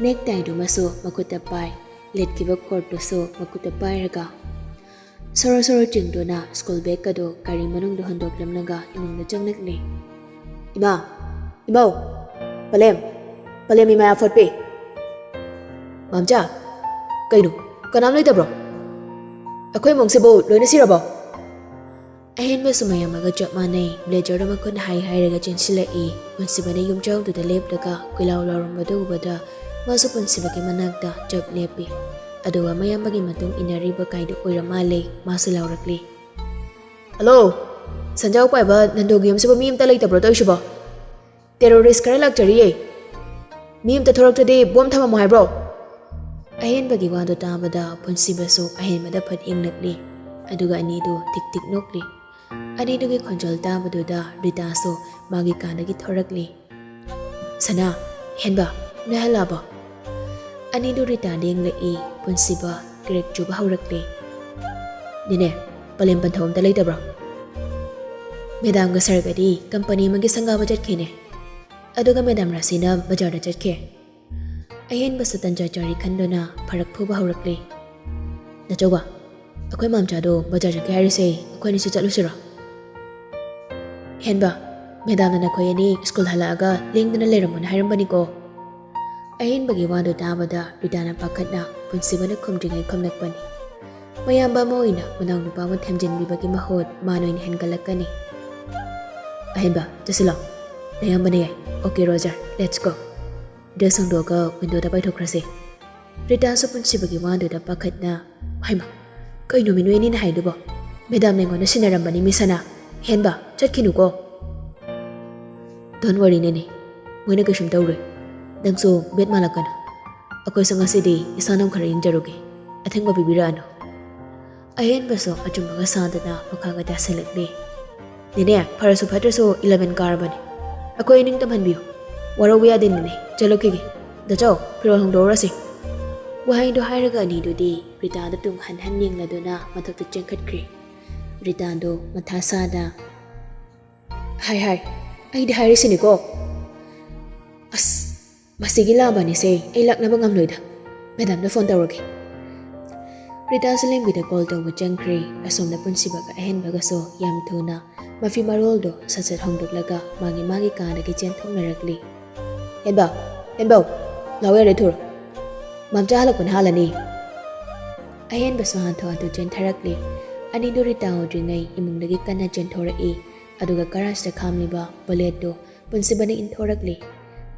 ꯅꯦꯛ ꯇꯥꯏꯗꯨꯃꯁꯨ ꯃꯈꯨꯠꯇ ꯄꯥꯏ꯫ ꯂꯤꯠꯈꯤꯕ ꯀꯣꯠꯇꯨꯁꯨ ꯃꯈꯨꯠꯇ ꯄꯥꯏꯔꯒ ꯁꯣꯔꯣ ꯁꯣꯔꯣ ꯆꯤꯡꯗꯨꯅ ꯁ꯭ꯀꯨꯜ ꯕꯦꯒ ꯑꯗꯨ ꯒꯥꯔꯤ ꯃꯅꯨꯡꯗ ꯍꯨꯟꯗꯣꯛꯂꯝꯂꯒ ꯏꯃꯨꯡꯗ ꯆꯪꯂꯛꯂꯤ꯫ "ꯏꯃꯥ! ꯏꯃꯧ! ꯄꯂꯦꯝ! ꯄꯂꯦꯝ, ꯏꯃꯥ ꯐꯣꯠꯄꯤ!" "ꯃꯥꯝꯆꯥ! ꯀꯩꯅꯣ? ꯀꯅꯥꯝ ꯂꯩꯇꯕ꯭ꯔꯣ? ꯑꯩꯈꯣꯏ ꯏꯃꯨꯡꯁꯤꯕꯨ ꯂꯣꯏꯅ ꯁꯤꯔꯕꯣ?" ꯑꯍꯦꯟꯕꯁꯨ ꯃꯌꯥꯝ ꯑꯃꯒ ꯆꯞ ꯃꯥꯟꯅꯩ꯫ ꯕ꯭ꯂꯦꯖꯔꯗꯨ ꯃꯈꯨꯠꯅ ꯍꯥꯏ ꯍꯥꯏꯔꯒ ꯆꯦꯟꯁꯤꯜꯂꯛꯏ꯫ ꯄꯨꯟꯁꯤꯕꯅ ꯌꯨꯝꯖꯥꯎꯗꯨꯗ ꯂꯦꯞꯂꯒ ꯀꯣꯏꯂꯥꯎ ꯂꯥꯎꯔꯝꯕꯗꯨ ꯎꯕꯗ ꯃꯥꯁꯨ ꯄꯨꯟꯁꯤꯕꯒꯤ ꯃꯅꯥꯛꯇ ꯆꯞ ꯂꯦꯞꯄꯤ꯫ ꯑꯗꯨꯒ ꯃꯌꯥꯝꯕꯒꯤ ꯃꯇꯨꯡ ꯏꯟꯅꯔꯤꯕ ꯀꯥꯏꯗꯨ ꯑꯣꯏꯔ ꯃꯥꯜꯂꯦ꯫ ꯃꯥꯁꯨ ꯂꯥꯎꯔꯛꯂꯤ꯫ "ꯍꯜꯂꯣ! ꯁꯟꯖꯥꯎ ꯄꯥꯏꯕ ꯅꯟꯗꯣꯒꯤ ꯌꯨꯝꯁꯤꯕꯨ ꯃꯤ ꯑꯝꯇ ꯂꯩꯇꯕ꯭ꯔꯣ ꯇꯧꯔꯤꯁꯤꯕꯣ? ꯇꯦꯔꯣꯔꯤꯁ ꯈꯔ ꯂꯥꯛꯆꯔꯤꯌꯦ꯫ ꯃꯤ ꯑꯝꯇ ꯊꯣꯔꯛꯇ꯭ꯔꯗꯤ ꯕꯣꯝ ꯊꯝꯃꯝꯃꯣ ꯍꯥꯏꯕ꯭ꯔꯣ?" ꯑꯍꯦꯟꯕꯒꯤ ꯋꯥꯗꯨ ꯇꯥꯕꯗ ꯄꯨꯟꯁꯤꯕꯁꯨ ꯑꯍꯦꯟꯕꯗ ꯐꯠ ꯌꯦꯡꯂꯛꯂꯤ꯫ ꯑꯗꯨꯒ ꯑꯅꯤꯗꯨ ꯊꯤꯛ ꯊꯤꯛ ꯅꯣꯛꯂꯤ꯫ ꯑꯅꯤꯗꯨꯒꯤ ꯈꯣꯟꯖꯦꯜ ꯇꯥꯕꯗꯨꯗ ꯔꯤꯇꯥꯁꯨ ꯃꯥꯒꯤ ꯀꯥꯗꯒꯤ ꯊꯣꯔꯛꯂꯤ꯫ "ꯁꯅꯥ, ꯍꯦꯟꯕ, ꯅꯣꯏ ꯍꯜꯂꯛꯑꯕꯣ?" ꯑꯅꯤꯗꯨ ꯔꯤꯇꯥꯗ ꯌꯦꯡꯂꯛꯏ꯫ ꯄꯨꯟꯁꯤꯕ ꯀ꯭ꯔꯦꯛ ꯆꯨꯕ ꯍꯧꯔꯛꯂꯦ꯫ "ꯅꯦꯅꯦ, ꯄꯂꯦꯝ ꯄꯟꯊꯧ ꯑꯝꯇ ꯂꯩꯇꯕ꯭ꯔꯣ?" "ꯃꯦꯗꯥꯝꯒ ꯁꯥꯔꯒꯗꯤ ꯀꯝꯄꯅꯤ ꯑꯃꯒꯤ ꯁꯪꯒꯥꯕ ꯆꯠꯈꯤꯅꯦ꯫ ꯑꯗꯨꯒ ꯃꯦꯗꯥꯝ ꯔꯥꯁꯤꯅ ꯕꯖꯥꯔꯗ ꯆꯠꯈꯤ꯫" ꯑꯍꯦꯟꯕꯁꯨ ꯇꯟꯖꯥ ꯆꯥꯔꯦ ꯈꯟꯗꯨꯅ ꯐꯔꯛ ꯐꯨꯕ ꯍꯧꯔꯛꯂꯦ꯫ "ꯅꯆꯧꯕ, ꯑꯩꯈꯣꯏ ꯃꯥꯝꯆꯥꯗꯣ ꯕꯖꯥꯔ ꯆꯠꯀꯦ ꯍꯥꯏꯔꯤꯁꯦ, ꯑꯩꯈꯣꯏ ꯑꯅꯤꯁꯨ ꯆꯠꯂꯨꯁꯤꯔꯣ?" "ꯍꯦꯟꯕ, ꯃꯦꯗꯥꯝꯅ ꯅꯈꯣꯏ ꯑꯅꯤ ꯁ꯭ꯀꯨꯜ ꯍꯜꯂꯛꯑꯒ ꯂꯦꯡꯗꯅ ꯂꯩꯔꯝꯃꯣꯅ ꯍꯥꯏꯔꯝꯕꯅꯤꯀꯣ꯫" ꯑꯍꯦꯟꯕꯒꯤ ꯋꯥꯗꯨ ꯇꯥꯕꯗ ꯔꯤꯇꯥꯅ ꯄꯥꯈꯠꯅ ꯄꯨꯟꯁꯤꯕꯅ ꯈꯨꯝꯗ꯭ꯔꯤꯉꯩ ꯈꯨꯝꯂꯛꯄꯅꯤ꯫ ꯃꯌꯥꯝꯕ ꯑꯃ ꯑꯣꯏꯅ ꯃꯅꯥꯎꯅꯨꯄꯥ ꯑꯃ ꯊꯦꯝꯖꯤꯟꯕꯤꯕꯒꯤ ꯃꯍꯨꯠ ꯃꯥꯅ ꯑꯣꯏꯅ ꯍꯦꯟꯒꯠꯂꯛꯀꯅꯤ꯫ ꯑꯍꯦꯟꯕ, ꯆꯠꯁꯤꯜꯂꯣ꯫ ꯅꯌꯥꯝꯕꯅ ꯌꯥꯏ꯫ Okay, Roger, let's go꯫ Dress ꯍꯣꯡꯗꯣꯛꯑꯒ windowꯗ ꯄꯥꯏꯊꯣꯛꯈ꯭ꯔꯁꯦ꯫ ꯔꯤꯇꯥꯁꯨ ꯄꯨꯟꯁꯤꯕꯒꯤ ꯋꯥꯗꯨꯗ ꯄꯥꯈꯠꯅ, "ꯍꯩꯃꯥ, ꯀꯩꯅꯣꯃꯤ ꯅꯣꯏ ꯑꯅꯤꯅ ꯍꯥꯏꯗꯨꯕꯣ? ꯃꯦꯗꯥꯝꯅ ꯑꯩꯉꯣꯟꯗ ꯁꯤꯟꯅꯔꯝꯕꯅꯤ, ꯃꯤꯁ ꯑꯅꯥ꯫ ꯍꯦꯟꯕ, ꯆꯠꯈꯤꯅꯨꯀꯣ꯫" "Don't worry, ꯅꯦꯅꯦ꯫ ꯃꯣꯏꯅ ꯀꯩꯁꯨꯝ ꯇꯧꯔꯣꯏ꯫ ꯅꯪꯁꯨ ꯕꯦꯠ ꯃꯥꯜꯂꯛꯀꯅꯨ꯫ ꯑꯩꯈꯣꯏꯁꯨ ꯉꯁꯤꯗꯤ ꯏꯁꯥꯅꯨ ꯈꯔ ꯌꯦꯡꯖꯔꯨꯒꯦ꯫ ꯑꯊꯤꯡꯕ ꯄꯤꯕꯤꯔꯛꯑꯅꯨ꯫" ꯑꯍꯦꯟꯕꯁꯨ ꯑꯆꯨꯝꯕꯒ ꯁꯥꯗꯅ ꯃꯈꯥꯒ ꯇꯥꯁꯤꯜꯂꯛꯂꯤ꯫ "ꯅꯦꯅꯦ, ꯐꯔꯁꯨ ꯐꯠꯇ꯭ꯔꯁꯨ eleven ꯀꯥꯔꯕꯅꯤ꯫ ꯑꯩꯈꯣꯏ ꯏꯅꯤꯡ ꯇꯝꯍꯟꯕꯤꯌꯨ꯫ ꯋꯥꯔꯧꯕ ꯌꯥꯗꯦ ꯅꯦꯅꯦ, ꯆꯠꯂꯛꯈꯤꯒꯦ꯫ ꯗꯥꯆꯧ, ꯐꯤꯔꯣꯜ ꯍꯣꯡꯗꯣꯛꯎꯔꯁꯤ꯫" ꯋꯥꯍꯩꯗꯣ ꯍꯥꯏꯔꯒ ꯑꯅꯤꯗꯨꯗꯤ ꯔꯤꯇꯥꯗ ꯇꯨꯡ ꯍꯟ ꯍꯟ ꯌꯦꯡꯂꯗꯨꯅ ꯃꯊꯛꯇ ꯆꯦꯟꯈꯠꯈ꯭ꯔꯦ꯫ ꯔꯤꯇꯥꯗꯣ ꯃꯊꯥ ꯁꯥꯗ, "ꯍꯥꯏ ꯍꯥꯏ, ꯑꯩꯗꯤ ꯍꯥꯏꯔꯤꯁꯤꯅꯤꯀꯣ꯫ ꯑꯁ, ꯃꯁꯤꯒꯤ ꯂꯥꯝꯕꯥꯅꯤꯁꯦ ꯑꯩ ꯂꯥꯛꯅꯕ ꯉꯝꯂꯣꯏꯗ꯫ ꯃꯦꯗꯥꯝꯗ ꯐꯣꯟ ꯇꯧꯔꯒꯦ꯫" ꯔꯤꯇꯥꯁꯨ ꯂꯦꯝꯕꯤꯗ ꯀꯣꯜ ꯇꯧꯕ ꯆꯪꯈ꯭ꯔꯦ꯫ ꯑꯁꯣꯝꯗ ꯄꯨꯟꯁꯤꯕꯒ ꯑꯍꯦꯟꯕꯒꯁꯨ ꯌꯥꯝ ꯊꯨꯅ ꯃꯐꯤ ꯃꯔꯣꯜꯗꯣ ꯁꯠ ꯁꯠ ꯍꯣꯡꯗꯣꯛꯂꯒ ꯃꯥꯒꯤ ꯃꯥꯒꯤ ꯀꯥꯗꯒꯤ ꯆꯦꯟꯊꯣꯛꯅꯔꯛꯂꯤ꯫ "ꯍꯦꯟꯕꯧ, ꯍꯦꯟꯕꯧ, ꯂꯥꯎ ꯌꯥꯔꯦ ꯊꯨꯔꯣ꯫ ꯃꯝꯆꯥ ꯍꯜꯂꯛꯄꯅ ꯍꯥꯜꯂꯅꯤ꯫" ꯑꯍꯦꯟꯕꯁꯨ ꯍꯥꯟꯊꯨ ꯍꯥꯟꯊꯨ ꯆꯦꯟꯊꯔꯛꯂꯤ꯫ ꯑꯅꯤꯗꯨ ꯔꯤꯇꯥ ꯎꯗ꯭ꯔꯤꯉꯩ ꯏꯃꯨꯡꯗꯒꯤ ꯀꯟꯅ ꯆꯦꯟꯊꯣꯔꯛꯏ꯫ ꯑꯗꯨꯒ ꯒꯔꯥꯖꯇ ꯈꯥꯝꯂꯤꯕ ꯕꯨꯂꯦꯠꯇꯨ ꯄꯨꯟꯁꯤꯕꯅ ꯏꯟꯊꯣꯔꯛꯂꯤ꯫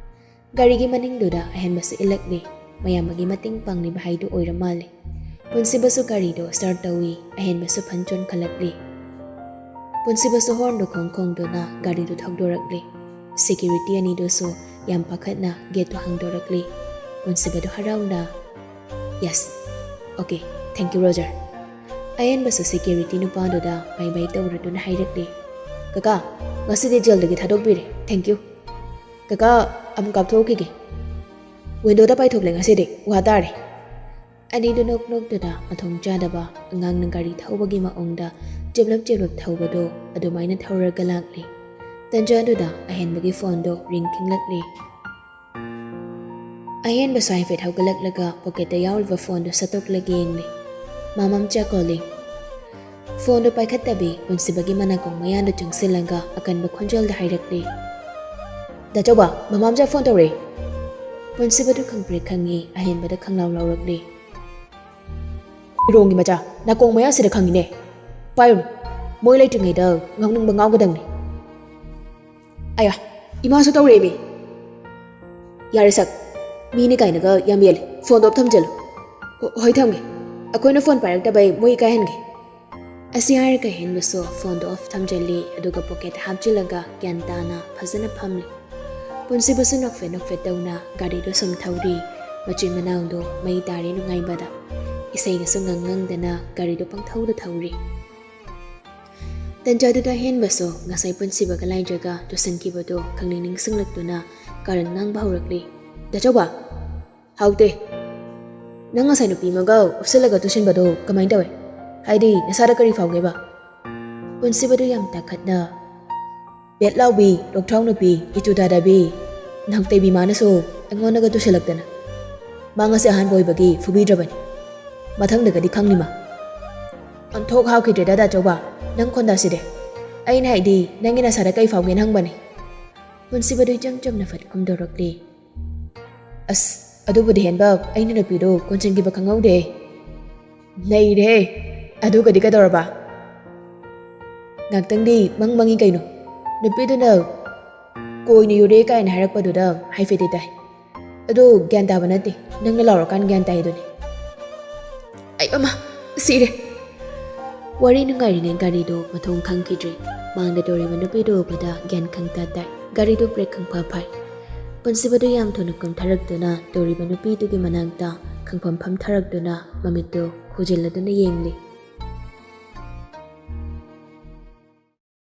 ꯒꯥꯔꯤꯒꯤ ꯃꯅꯤꯡꯗꯨꯗ ꯑꯍꯦꯟꯕꯁꯨ ꯏꯜꯂꯛꯂꯤ꯫ ꯃꯌꯥꯝꯕꯒꯤ ꯃꯇꯦꯡ ꯄꯥꯡꯂꯤꯕ ꯍꯥꯏꯗꯨ ꯑꯣꯏꯔ ꯃꯥꯜꯂꯤ꯫ ꯄꯨꯟꯁꯤꯕꯁꯨ ꯒꯥꯔꯤꯗꯨ start ꯇꯧꯏ꯫ ꯑꯍꯦꯟꯕꯁꯨ ꯐꯟ ꯆꯣꯟꯈꯠꯂꯛꯂꯤ꯫ ꯄꯨꯟꯁꯤꯕꯁꯨ ꯍꯣꯔꯟꯗꯨ ꯈꯣꯡ ꯈꯣꯡꯗꯨꯅ ꯒꯥꯔꯤꯗꯨ ꯊꯧꯗꯣꯔꯛꯂꯤ꯫ Security ꯑꯅꯤꯗꯨꯁꯨ ꯌꯥꯝ ꯄꯥꯈꯠꯅ ꯒꯦꯠꯇꯨ ꯍꯥꯡꯗꯣꯔꯛꯂꯤ꯫ ꯄꯨꯟꯁꯤꯕꯗꯨ ꯍꯔꯥꯎꯅ, "Yes, okay, thank you, Roger꯫" ꯑꯍꯦꯟꯕꯁꯨ security ꯅꯨꯄꯥꯗꯨꯗ bye bye ꯇꯧꯔꯗꯨꯅ ꯍꯥꯏꯔꯛꯂꯤ, "ꯀꯀꯥ, ꯉꯁꯤꯗꯤ ꯖꯦꯜꯗꯒꯤ ꯊꯥꯗꯣꯛꯄꯤꯔꯦ, thank you꯫ ꯀꯀꯥ, ꯑꯃꯨꯛ ꯀꯥꯞꯊꯣꯛꯈꯤꯒꯦ꯫ Windowꯗ ꯄꯥꯏꯊꯣꯛꯂꯦ ꯉꯁꯤꯗꯤ, ꯋꯥ ꯇꯥꯔꯦ꯫" ꯑꯅꯤꯗꯨ ꯅꯣꯛ ꯅꯣꯛꯇꯨꯅ ꯃꯊꯣꯡ ꯆꯥꯗꯕ ꯑꯉꯥꯡꯅ ꯒꯥꯔꯤ ꯊꯧꯕꯒꯤ ꯃꯑꯣꯡꯗ ꯆꯦꯞꯂꯞ ꯆꯦꯞꯂꯞ ꯊꯧꯕꯗꯣ ꯑꯗꯨꯃꯥꯏꯅ ꯊꯧꯔꯒ ꯂꯥꯛꯂꯤ꯫ ꯇꯟꯖꯥꯗꯨꯗ ꯑꯍꯦꯟꯕꯒꯤ ꯐꯣꯟꯗꯣ ring ꯈꯤꯡꯂꯛꯂꯤ꯫ ꯑꯍꯦꯟꯕꯁꯨ ꯍꯥꯏꯐꯦꯠ ꯍꯧꯒꯠꯂꯛꯂꯒ ꯄꯣꯀꯦꯠꯇ ꯌꯥꯎꯔꯤꯕ ꯐꯣꯟꯗꯨ ꯁꯠꯇꯣꯛꯂꯒ ꯌꯦꯡꯂꯤ꯫ "ꯃꯃꯝꯆꯥ calling꯫" ꯐꯣꯟꯗꯨ ꯄꯥꯏꯈꯠꯇꯕꯤ ꯄꯨꯟꯁꯤꯕꯒꯤ ꯃꯅꯥꯀꯣꯡ ꯃꯌꯥꯗ ꯆꯪꯁꯤꯜꯂꯒ ꯑꯀꯟꯕ ꯈꯣꯟꯖꯦꯜꯗ ꯍꯥꯏꯔꯛꯂꯤ, "ꯗꯥꯆꯧꯕ, ꯃꯃꯥꯝꯆꯥ ꯐꯣꯟ ꯇꯧꯔꯛꯏ꯫" ꯄꯨꯟꯁꯤꯕꯗꯨ ꯈꯪꯄ꯭ꯔꯦꯛ ꯈꯪꯉꯤ, ꯑꯍꯦꯟꯕꯗ ꯈꯪꯂꯥꯎ ꯂꯥꯎꯔꯛꯂꯤ꯫ ꯐꯤꯔꯣꯡꯒꯤ ꯃꯆꯥ, ꯅꯥꯀꯣꯡ ꯃꯌꯥꯁꯤꯗ ꯈꯪꯉꯤꯅꯦ꯫ ꯄꯥꯏꯔꯨꯅꯨ, ꯃꯣꯏ ꯂꯩꯇ꯭ꯔꯤꯉꯩꯗ ꯉꯥꯎꯅꯤꯡꯕ ꯉꯥꯎꯒꯗꯕꯅꯤ꯫ ꯑꯌꯥ, ꯏꯃꯥꯁꯨ ꯇꯧꯔꯛꯑꯦꯃꯤ꯫ ꯌꯥꯔꯦ ꯁꯛ, ꯃꯤꯅꯤ ꯀꯥꯏꯅꯒ ꯌꯥꯝ ꯌꯦꯜꯂꯦ꯫ ꯐꯣꯟꯗꯣ ꯑꯣꯐ ꯊꯝꯖꯜꯂꯨ꯫ ꯍꯣ-, ꯍꯣꯏ ꯊꯝꯒꯦ꯫ ꯑꯩꯈꯣꯏꯅ ꯐꯣꯟ ꯄꯥꯏꯔꯛꯇꯕꯩ ꯃꯣꯏ ꯏꯀꯥꯏꯍꯟꯒꯦ꯫ ꯑꯁꯤ ꯍꯥꯏꯔꯒ ꯍꯦꯟꯕꯁꯨ ꯐꯣꯟꯗꯣ ꯑꯣꯐ ꯊꯝꯖꯜꯂꯤ, ꯑꯗꯨꯒ ꯄꯣꯀꯦꯠ ꯍꯥꯞꯆꯤꯜꯂꯒ ꯒ꯭ꯌꯥꯟ ꯇꯥꯅ ꯐꯖꯅ ꯐꯝꯂꯤ꯫ ꯄꯨꯟꯁꯤꯕꯁꯨ ꯅꯣꯛꯐꯦꯠ ꯅꯣꯛꯐꯦꯠ ꯇꯧꯅ ꯒꯥꯔꯤꯗꯣ ꯁꯨꯝ ꯊꯧꯔꯤ꯫ ꯃꯆꯤꯟ ꯃꯅꯥꯎꯗꯣ ꯃꯩ ꯇꯥꯔꯤ ꯅꯨꯡꯉꯥꯏꯕꯗ꯫ ꯏꯁꯩꯒꯁꯨ ꯉꯪ ꯉꯪꯗꯅ ꯒꯥꯔꯤꯗꯣ ꯄꯪꯊꯧꯗ ꯊꯧꯔꯤ꯫ ꯇꯟꯖꯥꯗꯨꯗ ꯍꯦꯟꯕꯁꯨ ꯉꯁꯥꯏ ꯄꯨꯟꯁꯤꯕꯒ ꯂꯥꯏꯖꯒ ꯇꯨꯁꯟꯈꯤꯕꯗꯣ ꯈꯪꯅꯤꯡ ꯅꯤꯡꯁꯤꯡꯂꯛꯇꯨꯅ ꯀꯥꯔꯟ ꯉꯥꯡꯕ ꯍꯧꯔꯛꯂꯤ꯫ "ꯗꯥꯆꯧꯕ!" "ꯍꯥꯎꯇꯦ꯫ ꯅꯪ ꯉꯁꯥꯏ ꯅꯨꯄꯤ ꯑꯃꯒ ꯎꯞꯁꯜꯂꯒ ꯇꯨꯁꯟꯕꯗꯣ ꯀꯃꯥꯏꯅ ꯇꯧꯋꯦ? ꯍꯥꯏꯗꯤ ꯅꯁꯥꯗ ꯀꯔꯤ ꯐꯥꯎꯒꯦꯕ?" ꯄꯨꯟꯁꯤꯕꯗꯨ ꯌꯥꯝ ꯇꯥꯈꯠꯅ, "ꯕꯦꯠ ꯂꯥꯎꯕꯤ, ꯂꯣꯛꯊ꯭ꯔꯥꯎ ꯅꯨꯄꯤ, ꯏꯇꯨ ꯇꯥꯗꯕꯤ, ꯅꯥꯎꯇꯩꯕꯤ ꯃꯥꯅꯁꯨ ꯑꯩꯉꯣꯟꯗꯒ ꯇꯨꯁꯜꯂꯛꯇꯅ꯫ ꯃꯥ ꯉꯁꯤ ꯑꯍꯥꯟꯕ ꯑꯣꯏꯕꯒꯤ ꯐꯨꯕꯤꯗ꯭ꯔꯕꯅꯤ꯫ ꯃꯊꯪꯗꯒꯗꯤ ꯈꯪꯅꯤ ꯃꯥ꯫" "ꯑꯣꯟꯊꯣꯛ ꯍꯥꯎꯈꯤꯗ꯭ꯔꯦꯗ, ꯗꯥꯆꯧꯕ, ꯅꯪ ꯈꯣꯟꯗꯥꯁꯤꯗꯤ꯫ ꯑꯩꯅ ꯍꯥꯏꯗꯤ, ꯅꯪꯒꯤ ꯅꯁꯥꯗ ꯀꯩ ꯐꯥꯎꯒꯦꯅ ꯍꯪꯕꯅꯤ꯫" ꯄꯨꯟꯁꯤꯕꯗꯨ ꯏꯆꯝ ꯆꯝꯅ ꯐꯠ ꯈꯨꯝꯗꯣꯔꯛꯂꯤ꯫ "ꯑꯁ, ꯑꯗꯨꯕꯨꯗꯤ ꯍꯦꯟꯕ, ꯑꯩꯅ ꯅꯨꯄꯤꯗꯣ ꯀꯣꯟꯁꯤꯟꯈꯤꯕ ꯈꯪꯍꯧꯗꯦ꯫" "ꯅꯩꯔꯦ꯫ ꯑꯗꯨꯒꯗꯤ ꯀꯩꯗꯧꯔꯕ?" "ꯉꯥꯛꯇꯪꯗꯤ ꯃꯪ ꯃꯪꯉꯤ ꯀꯩꯅꯣ꯫ ꯅꯨꯄꯤꯗꯨꯅ ꯀꯣꯏꯅ ꯌꯨꯔꯦ ꯀꯥꯏꯅ ꯍꯥꯏꯔꯛꯄꯗꯨꯗ ꯍꯥꯏꯐꯦꯠꯇꯤ ꯇꯥꯏ꯫ ꯑꯗꯣ ꯒ꯭ꯌꯥꯟ ꯇꯥꯕ ꯅꯠꯇꯦ, ꯅꯪꯅ ꯂꯥꯎꯔꯀꯥꯟ ꯒ꯭ꯌꯥꯟ ꯇꯥꯏꯗꯨꯅꯤ꯫" "ꯑꯩ ꯑꯃ ꯁꯤꯔꯦ!" ꯋꯥꯔꯤ ꯅꯨꯡꯉꯥꯏꯔꯤꯉꯩ ꯒꯥꯔꯤꯗꯣ ꯃꯊꯣꯡ ꯈꯪꯈꯤꯗ꯭ꯔꯦ꯫ ꯃꯥꯡꯗ ꯇꯧꯔꯤꯕ ꯅꯨꯄꯤꯗꯣ ꯎꯕꯗ ꯒ꯭ꯌꯥꯟ ꯈꯪꯇꯥ ꯇꯥꯏ꯫ ꯒꯥꯔꯤꯗꯣ ꯕ꯭ꯔꯦꯛ ꯈꯪꯐꯥ ꯐꯥꯏ꯫ ꯄꯨꯟꯁꯤꯕꯗꯨ ꯌꯥꯝ ꯊꯨꯅ ꯀꯨꯝꯊꯔꯛꯇꯨꯅ ꯇꯧꯔꯤꯕ ꯅꯨꯄꯤꯗꯨꯒꯤ ꯃꯅꯥꯛꯇ ꯈꯪꯐꯝ ꯐꯝꯊꯔꯛꯇꯨꯅ ꯃꯃꯤꯠꯇꯨ ꯈꯨꯖꯤꯜꯂꯗꯨꯅ ꯌꯦꯡꯂꯤ꯫